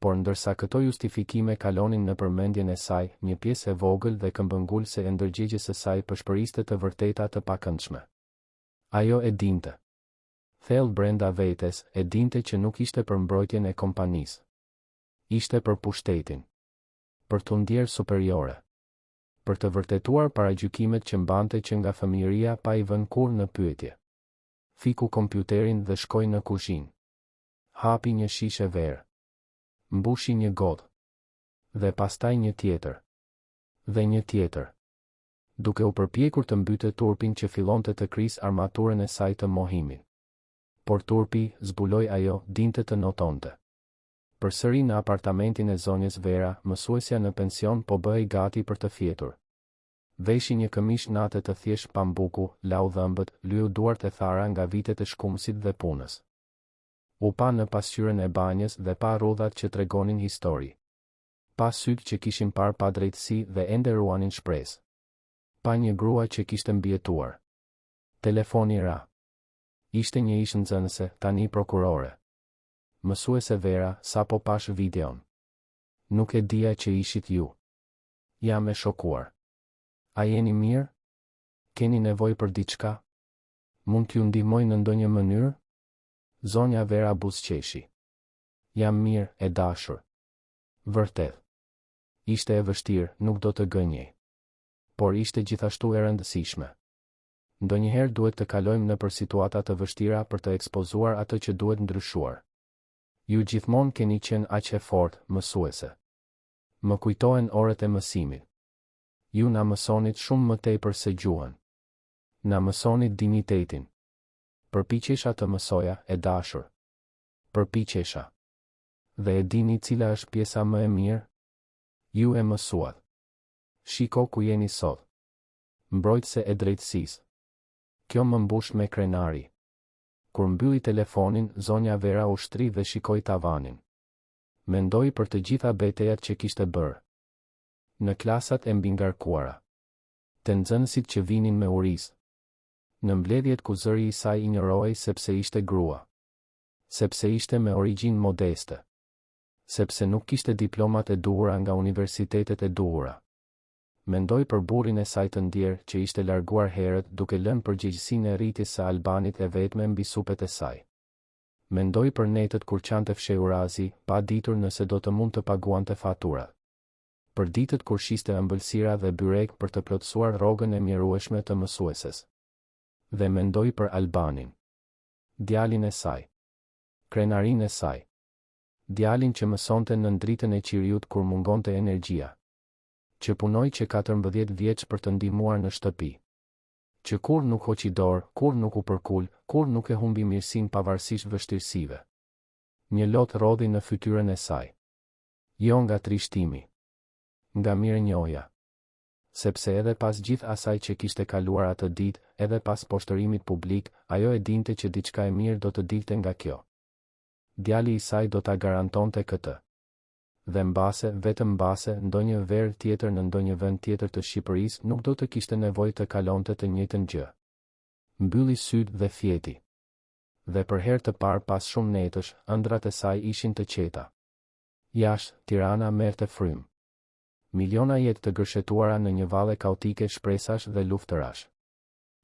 Por ndërsa këto justifikime kalonin nëpër mendjen e saj, një pjesë e vogël dhe këmbëngulëse e ndërgjegjes së saj pëshpëriste të vërteta të pakëndshme. Ajo e dinte. Thellë brenda vetes, e dinte që nuk ishte për mbrojtjen e kompanisë. Ishte për pushtetin. Për t'u ndjerë superiore. Për të vërtetuar paragjykimet që mbante që nga fëmijëria pa i vënë kurrë në pyetje. Fiku kompjuterin dhe shkoi në kuzhinë. Hapi një shishe verë. Mbushi një gotë. Dhe pastaj një tjetër. Dhe një tjetër. Duke u përpjekur të mbyte turpin që fillonte të krisë armaturën e saj të mohimit. Por turpi, zbuloi ajo, dinte të notonte. Përsëri në apartamentin e zonjës Vera, mësuesja në pension po bëhej gati për të fjetur. Veshi një këmishë nate të thjeshtë pambuku, lau dhëmbët, lyeu duart e thara nga vitet e shkumësit dhe punës. U pa në pasqyrën e banjës dhe pa rrudhat që tregonin histori. Pa sytë që kishin parë padrejtësi dhe ende ruanin shpresë. Pa një grua që kishte mbijetuar. Telefoni ra. Ishte një ish-nxënëse, tani prokurore. Mësuese Vera, sapo pashë videon. Nuk e dija që ishit ju. Jam e shokuar. A jeni mirë? Keni nevojë për diçka? Mund t'ju ndihmoj në ndonjë mënyrë? Zonja Vera buzëqeshi. Jam mirë, e dashur. Vërtet. Ishte e vështirë, nuk do të gënjej. Por ishte gjithashtu e rëndësishme. Ndonjëherë duhet të kalojmë nëpër situata të vështira për të ekspozuar atë që duhet ndryshuar. Ju gjithmonë keni qenë aq e fortë, mësuese. Më kujtohen orët e mësimit. Ju na mësonit shumë më tepër se gjuhën. Na mësonit dinjitetin. Përpiqesha të mësoja, e dashur. Përpiqesha. Dhe e dini cila është pjesa më e mirë? Ju e mësuat. Shiko ku jeni sot. Mbrojtëse e drejtësisë. Kjo më mbush me krenari. Kur mbylli telefonin, zonja Vera u shtri dhe shikoi tavanin. Mendoi për të gjitha betejat që kishte bërë. Në klasat e mbingarkuara. Te nxënësit që vinin me urisë. Në mbledhjet ku zëri i saj injorohej sepse ishte grua. Sepse ishte me origjinë modeste. Sepse nuk kishte diplomat e duhura nga universitetet e duhura. Mendoi për burrin e saj të ndjerë që ishte larguar herët duke lënë përgjegjësinë e rritjes së Albanit e vetme mbi supet e saj. Mendoi për netët kur qante fshehurazi, pa ditur nëse do të mund të paguante faturat. Për ditët kur shiste ëmbëlsira dhe byrekë për të plotësuar rrogën e mjerueshme të mësueses. Dhe mendoi për Albanin. Djalin e saj. Krenarinë e saj. Djalin që mësonte nën dritën e qiriut kur mungonte energjia. Që punoi që 14 vjeç për të ndihmuar në shtëpi. Që kurrë nuk hoqi dorë, kurrë nuk u përkul, kurrë nuk e humbi mirësinë pavarësisht vështirësive. Një lot rrodhi në fytyrën e saj. Jo nga trishtimi. Nga mirënjohja. Sepse edhe pas gjithë asaj që kishte kaluar atë ditë, edhe pas poshtërimit publik, ajo e dinte që diçka e mirë do të dilte nga kjo. Djali i saj do ta garantonte këtë. Dhe mbase, vetëm mbase, ndonjë Verë tjetër në ndonjë vend tjetër të Shqipërisë nuk do të kishte nevojë të kalonte të njëjtën gjë. Mbylli sytë dhe fjeti. Dhe për herë të parë pas shumë netësh, ëndrrat e saj ishin të qeta. Jashtë, Tirana merrte frymë. Miliona jetë të gërshetuara në një valle kaotike shpresash dhe luftërash.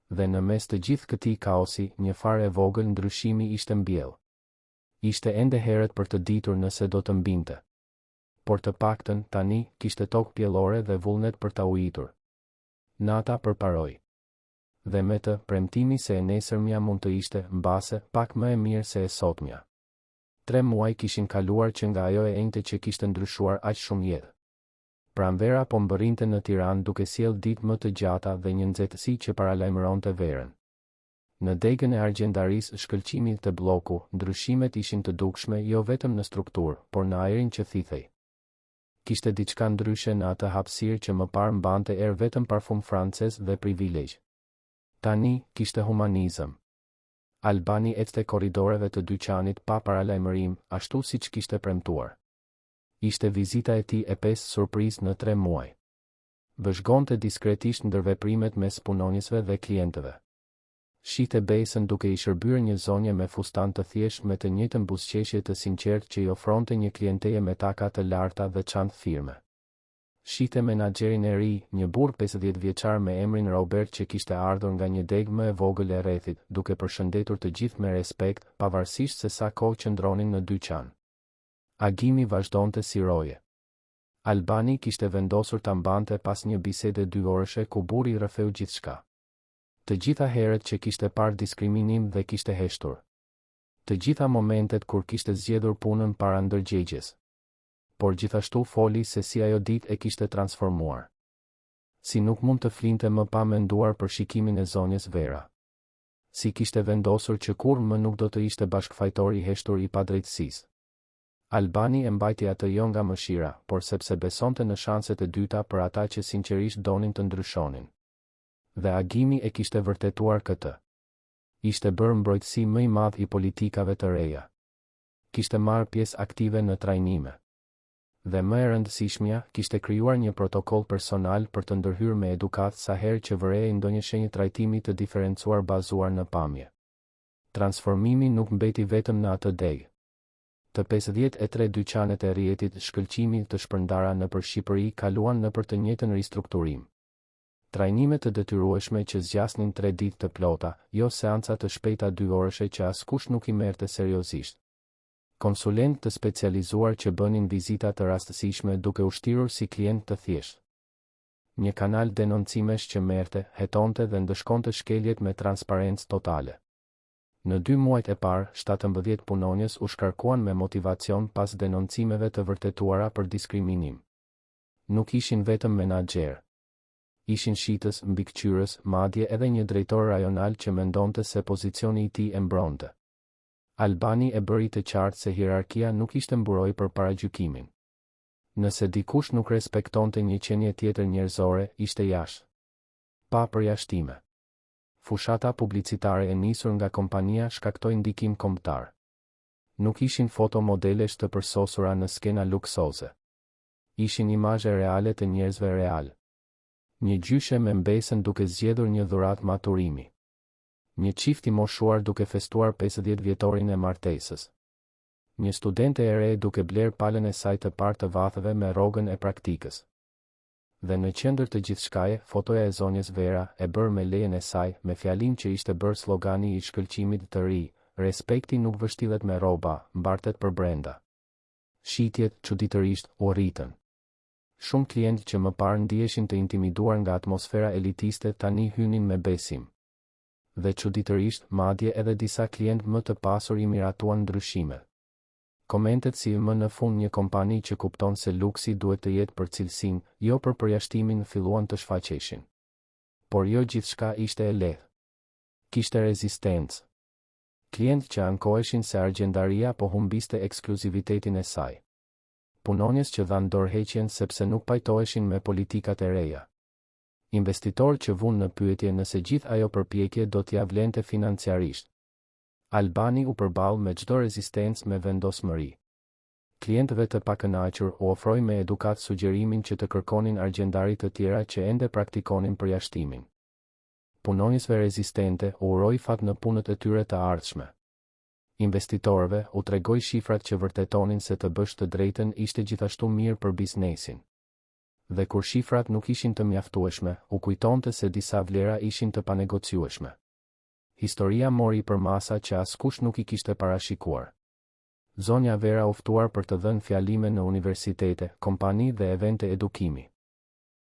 Dhe në mes të gjithë këtij kaosi, një farë e vogël ndryshimi ishte mbjellë. Ishte ende herët për të ditur nëse do të mbinte. Por të paktën, tani, kishte tokë pjellore dhe vullnet për ta ujitur. Nata përparoi. Dhe me të, premtimi se e nesërmja mund të ishte, mbase, pak më e mirë se e sotmja. Tre muaj kishin kaluar që nga ajo e enjte që kishte ndryshuar aq shumë jetë. Pranvera po mbërrinte në Tiranë duke sjellë ditë më të gjata dhe një nxehtësi që paralajmëronte verën. Në degën e argjendarisë Shkëlqimi te Blloku, ndryshimet ishin të dukshme jo vetëm në strukturë, por në ajrin që thithej. Kishte diçka ndryshe në atë hapësirë që më parë mbante erë vetëm parfum francez dhe privilegj. Tani, kishte humanizëm. Albani ecte korridoreve të dyqanit pa paralajmërim, ashtu siç kishte premtuar. Ishte vizita e tij e pestë surprizë në tre muaj. Vëzhgonte diskretisht ndërveprimet mes punonjësve dhe klientëve. Shihte Besën duke i shërbyer një zonje me fustan të thjeshtë me të njëjtën buzëqeshje të sinqertë që i ofronte një klienteje me taka të larta dhe çantë firme. Shihte menaxherin e ri, një burrë pesëdhjetëvjeçar me emrin Robert që kishte ardhur nga një degë më e vogël e rrethit, duke përshëndetur të gjithë me respekt, pavarësisht se sa kohë qëndronin në dyqan. Agimi vazhdonte si roje. Albani kishte vendosur ta mbante pas një bisede dyorëshe ku burri rrëfeu gjithçka. Të gjitha herët që kishte parë diskriminim dhe kishte heshtur. Të gjitha momentet kur kishte zgjedhur punën para ndërgjegjes. Por gjithashtu foli se si ajo ditë e kishte transformuar. Si nuk mund të flinte më pa menduar për shikimin e zonjës Vera. Si kishte vendosur që kurrë më nuk do të ishte bashkëfajtor i heshtur i padrejtësisë. Albani e mbajti atë jo nga mëshira, por sepse besonte në shanset e dyta për ata që sinqerisht donin të ndryshonin. Dhe Agimi e kishte vërtetuar këtë. Ishte bërë mbrojtësi më i madh i politikave të reja. Kishte marrë pjesë aktive në trajnime. Dhe më e rëndësishmja, kishte krijuar një protokoll personal për të ndërhyrë me edukatë sa herë që vërehej ndonjë shenjë trajtimi të diferencuar bazuar në pamje. Transformimi nuk mbeti vetëm në atë degë. Të 53 dyqanet e rrjetit Shkëlqimi të shpërndara nëpër Shqipëri kaluan nëpër të njëjtën ristrukturim. Trajnime të detyrueshme që zgjasnin tre ditë të plota, jo seanca të shpejta dyorëshe që askush nuk i merrte seriozisht. Konsulentë të specializuar që bënin vizita të rastësishme duke u shtirur si klientë të thjeshtë. Një kanal denoncimesh që merrte, hetonte dhe ndëshkonte shkeljet me transparencë totale. Në dy muajt e parë, 17 punonjës u shkarkuan me motivacion pas denoncimeve të vërtetuara për diskriminim. Nuk ishin vetëm menaxherë. Ishin shitës, mbikëqyrës, madje edhe një drejtor rajonal që mendonte se pozicioni i tij e mbronte. Albani e bëri të qartë se hierarkia nuk ishte mburojë për paragjykimin. Nëse dikush nuk respektonte një qenie tjetër njerëzore, ishte jashtë. Pa përjashtime. Fushata publicitare e nisur nga kompania shkaktoi ndikim kombëtar. Nuk ishin foto modelesh të përsosura në skena luksoze. Ishin imazhe reale të njerëzve realë. Një gjyshe me mbesën duke zgjedhur një dhuratë maturimi. Një çift i moshuar duke festuar 50 vjetorin e martesës. Një studente e re duke blerë palën e saj të parë të vathëve me rrogën e praktikës. Dhe në qendër të gjithçkaje, fotoja e zonjës Vera, e bërë me lejen e saj, me fjalinë që ishte bërë slogani i shkëlqimit të ri, Respekti nuk vështillet me rroba, mbartet përbrenda. Shitjet, çuditërisht, u rritën. Shumë klientë që më parë ndiheshin të intimiduar nga atmosfera elitiste tani hynin me besim. Dhe çuditërisht, madje edhe disa klientë më të pasur i miratuan ndryshimet. Komentet si më në fund një kompani që kupton se luksi duhet të jetë për cilësinë, jo për përjashtimin filluan të shfaqeshin. Por jo gjithçka ishte e lehtë. Kishte rezistencë. Klientë që ankoheshin se argjendaria po humbiste ekskluzivitetin e saj. Punonjës që dhanë dorëheqjen sepse nuk pajtoheshin me politikat e reja. Investitorë që vunë në pyetje nëse gjithë ajo përpjekje do t'ia vlente financiarisht. Albani u përball me çdo rezistencë me vendosmëri. Klientëve të pakënaqur u ofroi me edukatë sugjerimin që të kërkonin argjendari të tjera që ende praktikonin përjashtimin. Punonjësve rezistente u uroi fat në punët e tyre të ardhshme. Investitorëve u tregoi shifrat që vërtetonin se të bësh të drejtën ishte gjithashtu mirë për biznesin. Dhe kur shifrat nuk ishin të mjaftueshme, u kujtonte se disa vlera ishin të panegociueshme. Historia mori përmasa që askush nuk i kishte parashikuar. Zonja Vera u ftuar për të dhënë fjalime në universitete, kompani dhe evente edukimi.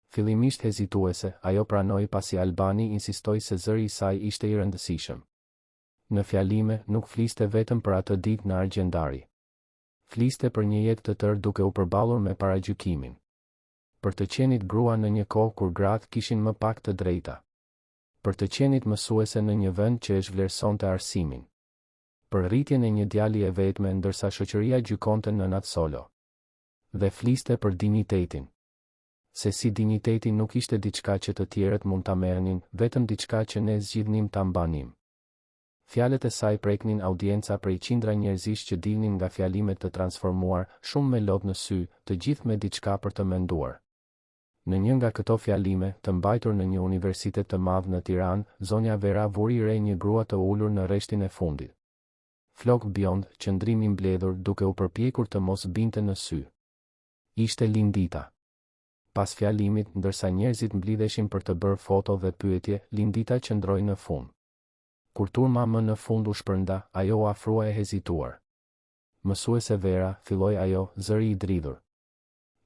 Fillimisht hezituese, ajo pranoi pasi Albani insistoi se zëri i saj ishte i rëndësishëm. Në fjalime, nuk fliste vetëm për atë ditë në argjendari. Fliste për një jetë të tërë duke u përballur me paragjykimin. Për të qenit grua në një kohë kur gratë kishin më pak të drejta. Për të qenit mësuese në një vend që e zhvlerësonte arsimin. Për rritjen e një djali e vetme ndërsa shoqëria gjykonte nënat solo. Dhe fliste për dinjitetin. Se si dinjiteti nuk ishte diçka që të tjerët mund ta merrnin, vetëm diçka që ne zgjidhnim ta mbanim. Fjalët e saj preknin audienca prej qindra njerëzish që dilnin nga fjalimet të transformuar, shumë me lot në sy, të gjithë me diçka për të menduar. Në një nga këto fjalime, të mbajtur në një universitet të madh në Tiranë, zonja Vera vuri re një grua të ulur në rreshtin e fundit. Flokë bjond, qëndrim i mbledhur, duke u përpjekur të mos binte në sy. Ishte Lindita. Pas fjalimit, ndërsa njerëzit mblidheshin për të bërë foto dhe pyetje, Lindita qëndroi në fund. Kur turma më në fund u shpërnda, ajo u afrua e hezituar. Mësuese Vera, filloi ajo, zëri i dridhur.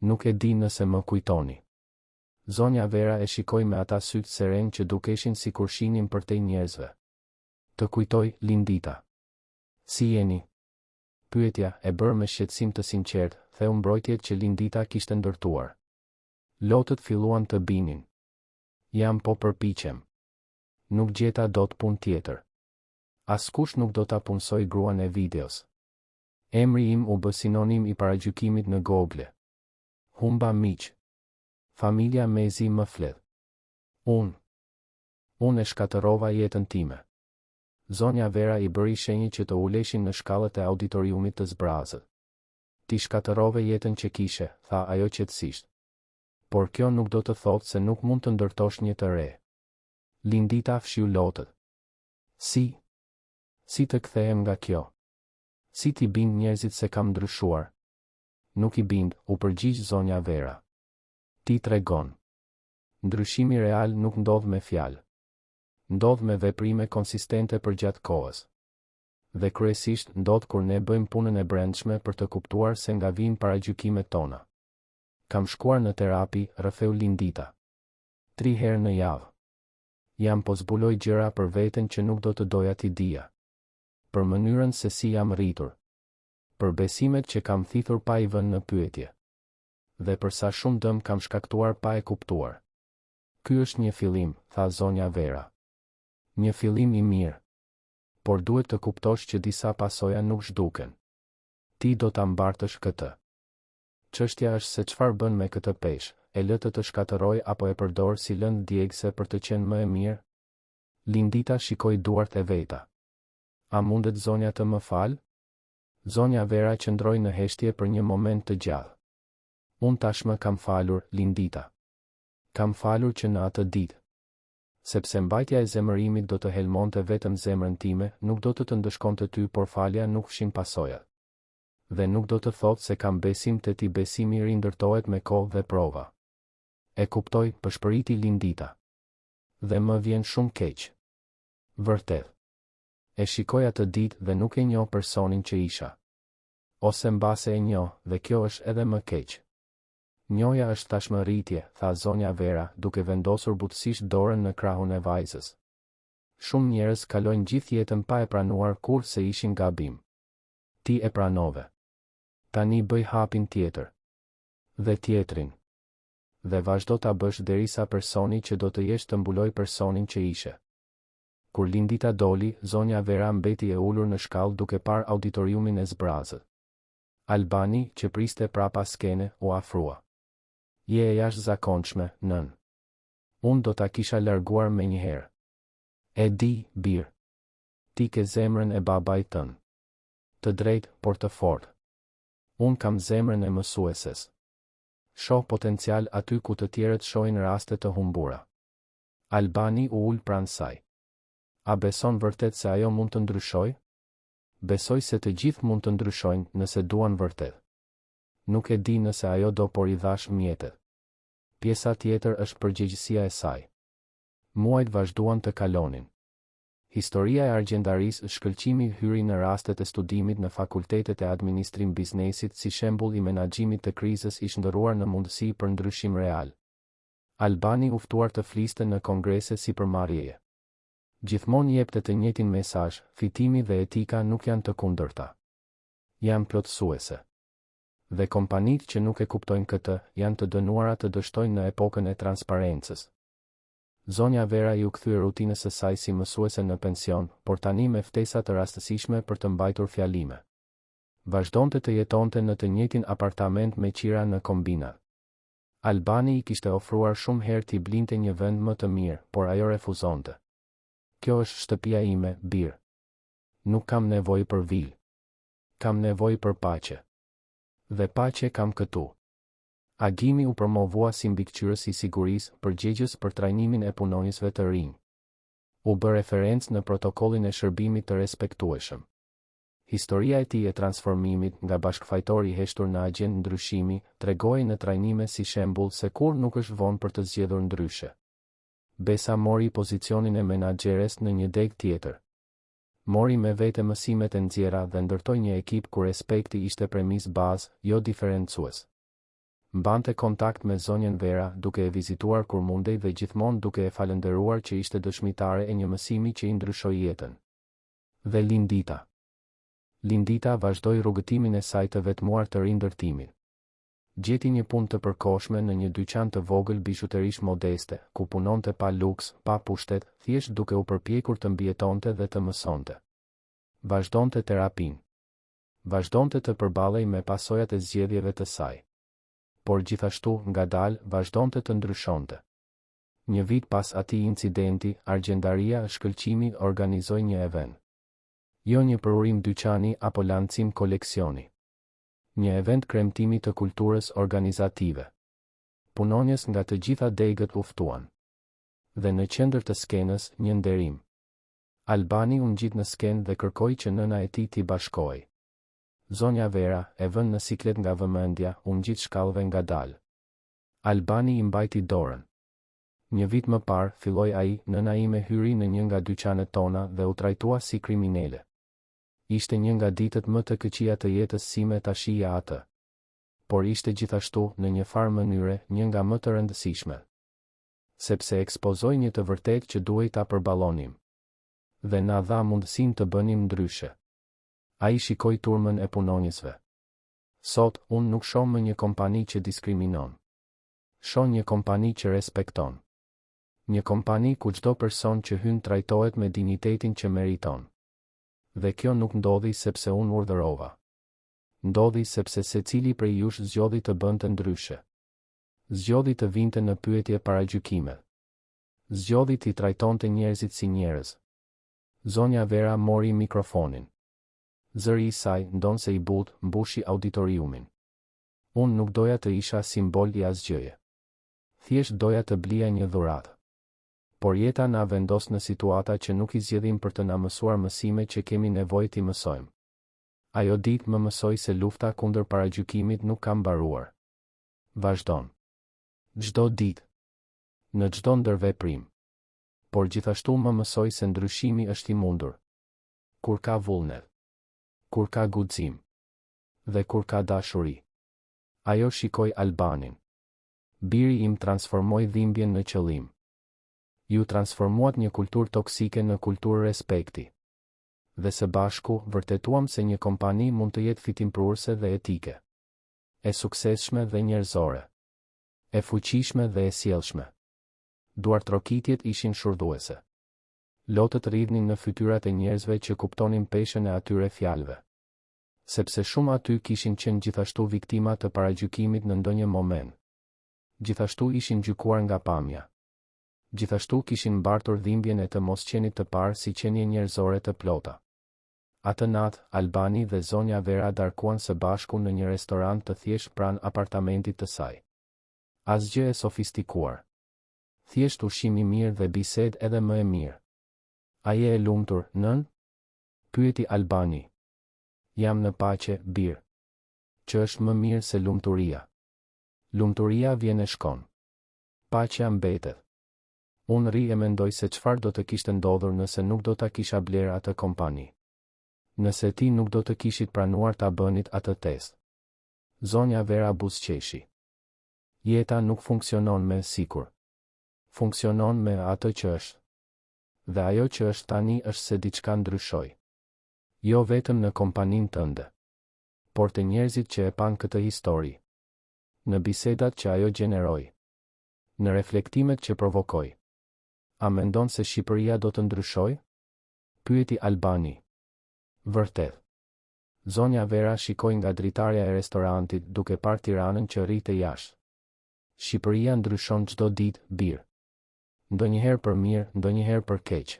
Nuk e di nëse më kujtoni. Zonja Vera e shikoi me ata sytë serenë që dukeshin sikur shihnin përtej njerëzve. Të kujtoj, Lindita. Si jeni? Pyetja, e bërë me shqetësim të sinqertë, theu mbrojtjet që Lindita kishte ndërtuar. Lotët filluan të binin. Jam po përpiqem. Nuk gjeta dot punë tjetër. Askush nuk do ta punësojë gruan e videos. Emri im u bë sinonim i paragjykimit në Google. Humba miq. Familja mezi më flet. Unë. Unë e shkatërrova jetën time. Zonja Vera i bëri shenjë që të uleshin në shkallët e auditoriumit të zbrazët. Ti shkatërrove jetën që kishe, tha ajo qetësisht. Por kjo nuk do të thotë se nuk mund të ndërtosh një të re. Lindita fshiu lotët. Si? Si të kthehem nga kjo? Si t'i bind njerëzit se kam ndryshuar? Nuk i bind, u përgjigj zonja Vera. Ti tregon. Ndryshimi real nuk ndodh me fjalë. Ndodh me veprime konsistente përgjatë kohës. Dhe kryesisht ndodh kur ne bëjmë punën e brendshme për të kuptuar se nga vijnë paragjykimet tona. Kam shkuar në terapi, rrëfeu Lindita. Tri herë në javë. Jam po zbuloj gjëra për veten që nuk do të doja t'i dija. Për mënyrën se si jam rritur. Për besimet që kam thithur pa i vënë në pyetje. Dhe për sa shumë dëm kam shkaktuar pa e kuptuar. Ky është një fillim, tha zonja Vera. Një fillim i mirë. Por duhet të kuptosh që disa pasoja nuk zhduken. Ti do ta mbartësh këtë. Çështja është se çfarë bën me këtë peshë, e lë të të shkatërrojë apo e përdor si lëndë djegëse për të qenë më e mirë? Lindita shikoi duart e veta. A mundet zonja të më falë? Zonja Vera qëndroi në heshtje për një moment të gjatë. Unë tashmë kam falur, Lindita. Kam falur që në atë ditë. Sepse mbajtja e zemërimit do të helmonte vetëm zemrën time, nuk do të të ndëshkonte ty por falja nuk fshin pasojat. Dhe nuk do të thotë se kam besim te ti besimi rindërtohet me kohë dhe prova. E kuptoj, pëshpëriti Lindita. Dhe më vjen shumë keq. Vërtet. E shikoj atë ditë dhe nuk e njoh personin që isha. Ose mbase e njoh, dhe kjo është edhe më keq. Njohja është tashmë rritje, tha zonja Vera, duke vendosur butësisht dorën në krahun e vajzës. Shumë njerëz kalojnë gjithë jetën pa e pranuar kurrë se ishin gabim. Ti e pranove. Tani bëj hapin tjetër. Dhe tjetrin. Dhe vazhdo ta bësh derisa personi që do të jesh të mbulojë personin që ishe. Kur Lindita doli, zonja Vera mbeti e ulur në shkallë duke parë auditoriumin e zbrazët. Albani, që priste prapa skene, u afrua. Je e jashtëzakonshme, nënë. Unë do ta kisha larguar menjëherë. E di, bir. Ti ke zemrën e babait tënd. Të drejtë, por të fortë. Unë kam zemrën e mësueses. Shoh potencial aty ku të tjerët shohin raste të humbura. Albani u ul pranë saj. A beson vërtet se ajo mund të ndryshojë? Besoj se të gjithë mund të ndryshojnë, nëse duan vërtet. Nuk e di nëse ajo do por i dhashë mjetet. Pjesa tjetër është përgjegjësia e saj. Muajt vazhduan të kalonin. Historia e argjendarisë Shkëlqimi hyri në rastet e studimit në fakultetet e administrim biznesit si shembull i menaxhimit të krizës i shndërruar në mundësi për ndryshim real. Albani u ftuar të fliste në kongrese sipërmarrjeje. Gjithmonë jepte të njëjtin mesazh, fitimi dhe etika nuk janë të kundërta. Janë plotësuese. Dhe kompanitë që nuk e kuptojnë këtë, janë të dënuara të dështojnë në epokën e transparencës. Zonja Vera iu kthye rutinës së saj si mësuese në pension, por tani me ftesa të rastësishme për të mbajtur fjalime. Vazhdonte të jetonte në të njëjtin apartament me qira në Kombinat. Albani i kishte ofruar shumë herë t'i blinte një vend më të mirë, por ajo refuzonte. Kjo është shtëpia ime, bir. Nuk kam nevojë për vilë. Kam nevojë për paqe. Dhe paqe kam këtu. Agimi u promovua si mbikëqyrës i sigurisë, përgjegjës për trajnimin e punonjësve të rinj. U bë referencë në protokollin e shërbimit të respektueshëm. Historia e tij e transformimit nga bashkëfajtor i heshtur në agjent ndryshimi, tregohej në trajnime si shembull se kurrë nuk është vonë për të zgjedhur ndryshe. Besa mori pozicionin e menaxheres në një degë tjetër. Mori me vete mësimet e nxjerra dhe ndërtoi një ekip ku respekti ishte premisë bazë, jo diferencues. Mbante kontakt me zonjën Vera, duke e vizituar kur mundej dhe gjithmonë duke e falënderuar që ishte dëshmitare e një mësimi që i ndryshoi jetën. Dhe Lindita. Lindita vazhdoi rrugëtimin e saj të vetmuar të rindërtimit. Gjeti një punë të përkohshme në një dyqan të vogël bizhuterish modeste, ku punonte pa luks, pa pushtet, thjesht duke u përpjekur të mbijetonte dhe të mësonte. Vazhdonte terapinë. Vazhdonte të përballej me pasojat e zgjedhjeve të saj. Por gjithashtu, ngadalë, vazhdonte të ndryshonte. Një vit pas atij incidenti, Argjendaria Shkëlqimi organizoi një event. Jo një përurim dyqani apo lançim koleksioni. Një event kremtimi të kulturës organizative. Punonjës nga të gjitha degët u ftuan. Dhe në qendër të skenës, një nderim. Albani u ngjit në skenë dhe kërkoi që nëna e tij t'i bashkohej. Zonja Vera, e vënë në siklet nga vëmendja, u ngjit shkallëve ngadalë. Albani i mbajti dorën. Një vit më parë, filloi ai, nëna ime hyri në një nga dyqanet tona dhe u trajtua si kriminele. Ishte një nga ditët më të këqija të jetës sime ta shihja atë. Por ishte gjithashtu, në një farë mënyre, një nga më të rëndësishmet. Sepse ekspozoi një të vërtetë që duhej ta përballonim. Dhe na dha mundësinë të bënim ndryshe. Ai shikoi turmën e punonjësve. Sot, unë nuk shoh më një kompani që diskriminon. Shoh një kompani që respekton. Një kompani ku çdo person që hyn trajtohet me dinjitetin që meriton. Dhe kjo nuk ndodhi sepse unë urdhërova. Ndodhi sepse secili prej jush zgjodhi të bënte ndryshe. Zgjodhi të vinte në pyetje paragjykimet. Zgjodhi t'i trajtonte njerëzit si njerëz. Zonja Vera mori mikrofonin. Zëri i saj, ndonëse i butë, mbushi auditoriumin. Unë nuk doja të isha simbol i asgjëje. Thjesht doja të blija një dhuratë. Por jeta na vendos në situata që nuk i zgjedhim për të na mësuar mësime që kemi nevojë t'i mësojmë. Ajo ditë më mësoi se lufta kundër paragjykimit nuk ka mbaruar. Vazhdon. Çdo ditë. Në çdo ndërveprim. Por gjithashtu më mësoi se ndryshimi është i mundur. Kur ka vullnet. Kur ka guxim. Dhe kur ka dashuri. Ajo shikoi Albanin. Biri im transformoi dhimbjen në qëllim. Ju transformuat një kulturë toksike në kulturë respekti. Dhe së bashku, vërtetuam se një kompani mund të jetë fitimprurëse dhe etike. E suksesshme dhe njerëzore. E fuqishme dhe e sjellshme. Duartrokitjet ishin shurdhuese. Lotët rridhnin në fytyrat e njerëzve që kuptonin peshën e atyre fjalëve. Sepse shumë aty kishin qenë gjithashtu viktima të paragjykimit në ndonjë moment. Gjithashtu ishin gjykuar nga pamja. Gjithashtu kishin mbartur dhimbjen e të mos qenit të parë si qenie njerëzore të plota. Atë natë, Albani dhe zonja Vera darkuan së bashku në një restorant të thjeshtë pranë apartamentit të saj. Asgjë e sofistikuar. Thjesht ushqim i mirë dhe bisedë edhe më e mirë. A je e lumtur, nënë? Pyeti Albani. Jam në paqe, bir. Që është më mirë se lumturia. Lumturia vjen e shkon. Paqja mbetet. Unë rri e mendoj se çfarë do të kishte ndodhur nëse nuk do ta kisha blerë atë kompani. Nëse ti nuk do të kishit pranuar ta bënit atë test. Zonja Vera buzëqeshi. Jeta nuk funksionon me sikur. Funksionon me atë që është. Dhe ajo që është tani është se diçka ndryshoi. Jo vetëm në kompaninë tënde. Por te njerëzit që e panë këtë histori. Në bisedat që ajo gjeneroi. Në reflektimet që provokoi. A mendon se Shqipëria do të ndryshojë? Pyeti Albani. Vërtet. Zonja Vera shikoi nga dritarja e restorantit duke parë Tiranën që rrihte jashtë. Shqipëria ndryshon çdo ditë, bir. Ndonjëherë për mirë, ndonjëherë për keq.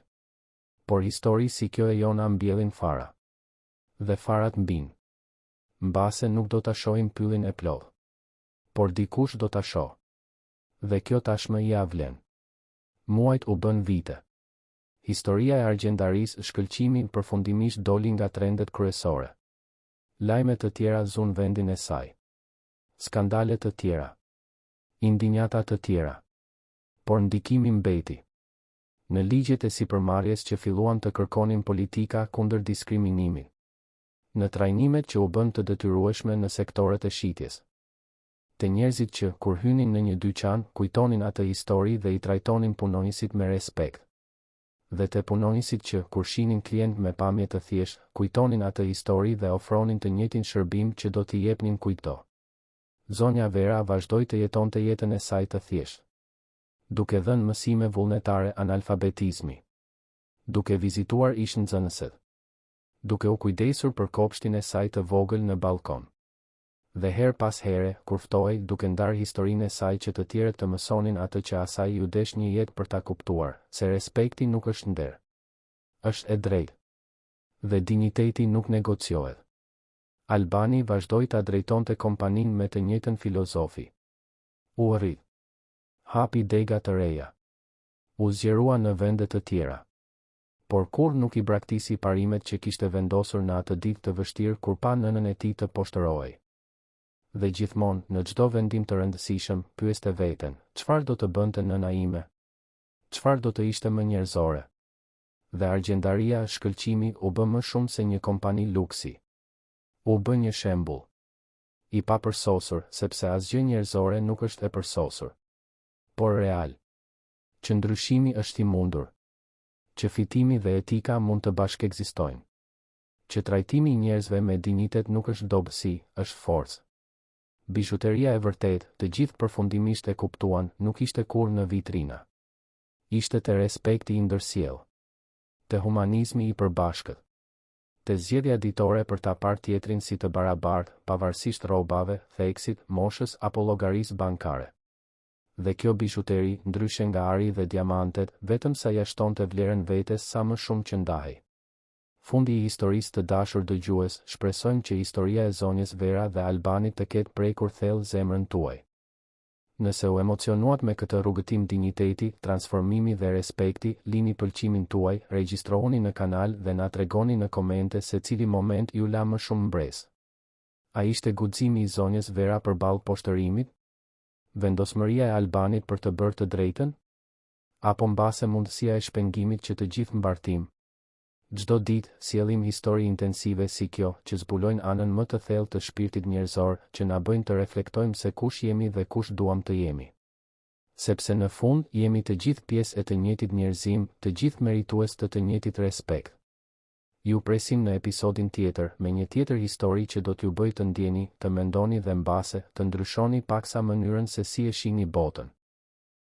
Por histori si kjo e jona mbjellin fara. Dhe farat mbijnë. Mbase nuk do ta shohim pyllin e plotë. Por dikush do ta shohë. Dhe kjo tashmë ia vlen. Muajt u bënë vite. Historia e argjendarisë Shkëlqimi përfundimisht doli nga trendet kryesore. Lajme të tjera zunë vendin e saj. Skandale të tjera. Indinjata të tjera. Por ndikimi mbeti. Në ligjet e sipërmarrjes që filluan të kërkonin politika kundër diskriminimit. Në trajnimet që u bënë të detyrueshme në sektorët e shitjes. Te njerëzit që, kur hynin në një dyqan, kujtonin atë histori dhe i trajtonin punonjësit me respekt. Dhe te punonjësit që, kur shihnin klientë me pamje të thjeshtë, kujtonin atë histori dhe ofronin të njëjtin shërbim që do t'i jepnin kujtdo. Zonja Vera vazhdoi të jetonte jetën e saj të thjeshtë. Duke dhënë mësime vullnetare analfabetizmi. Duke vizituar ish-nxënëset. Duke u kujdesur për kopshtin e saj të vogël në ballkon. Dhe herë pas here, kur ftohej, duke ndarë historinë e saj që të tjerët të mësonin atë që asaj iu desh një jetë për ta kuptuar, se respekti nuk është nder. Është e drejtë. Dhe dinjiteti nuk negociohet. Albani vazhdoi ta drejtonte kompaninë me të njëjtën filozofi. U rrit. Hapi dega të reja. U zgjerua në vende të tjera. Por kurrë nuk i braktisi parimet që kishte vendosur në atë ditë të vështirë kur pa nënën e tij të poshtërohej. Dhe gjithmonë, në çdo vendim të rëndësishëm, pyeste veten, çfarë do të bënte nëna ime? Çfarë do të ishte më njerëzore? Dhe argjendaria Shkëlqimi u bë më shumë se një kompani luksi. U bë një shembull. I papërsosur, sepse asgjë njerëzore nuk është e përsosur. Por real. Që ndryshimi është i mundur. Që fitimi dhe etika mund të bashkekzistojnë. Që trajtimi i njerëzve me dinjitet nuk është dobësi, është forcë. Bizhuteria e vërtetë, të gjithë përfundimisht e kuptuan, nuk ishte kurrë në vitrina. Ishte te respekti i ndërsjellë. Te humanizmi i përbashkët. Te zgjedhja ditore për ta parë tjetrin si të barabartë, pavarësisht rrobave, theksit, moshës apo llogarisë bankare. Dhe kjo bizhuteri, ndryshe nga ari dhe diamantet, vetëm sa ia shtonte vlerën vetes sa më shumë që ndahej. Fundi i historisë Të dashur dëgjues, shpresojmë që historia e zonjës Vera dhe Albanit të ketë prekur thellë zemrën tuaj. Nëse u emocionuat me këtë rrugëtim dinjiteti, transformimi dhe respekti, lini pëlqimin tuaj, regjistrohuni në kanal dhe na tregoni në komente se cili moment ju la më shumë mbresë. A ishte guximi i zonjës Vera përballë poshtërimit? Vendosmëria e Albanit për të bërë të drejtën? Apo mbase mundësia e shpengimit që të gjithë mbartim? Çdo ditë, sjellim histori intensive si kjo, që zbulojnë anën më të thellë të shpirtit njerëzor, që na bëjnë të reflektojmë se kush jemi dhe kush duam të jemi. Sepse në fund, jemi të gjithë pjesë e të njëjtit njerëzim, të gjithë meritues të të njëjtit respekt. Ju presim në episodin tjetër, me një tjetër histori që do t'ju bëjë të ndjeni, të mendoni dhe mbase, të ndryshoni paksa mënyrën se si e shihni botën.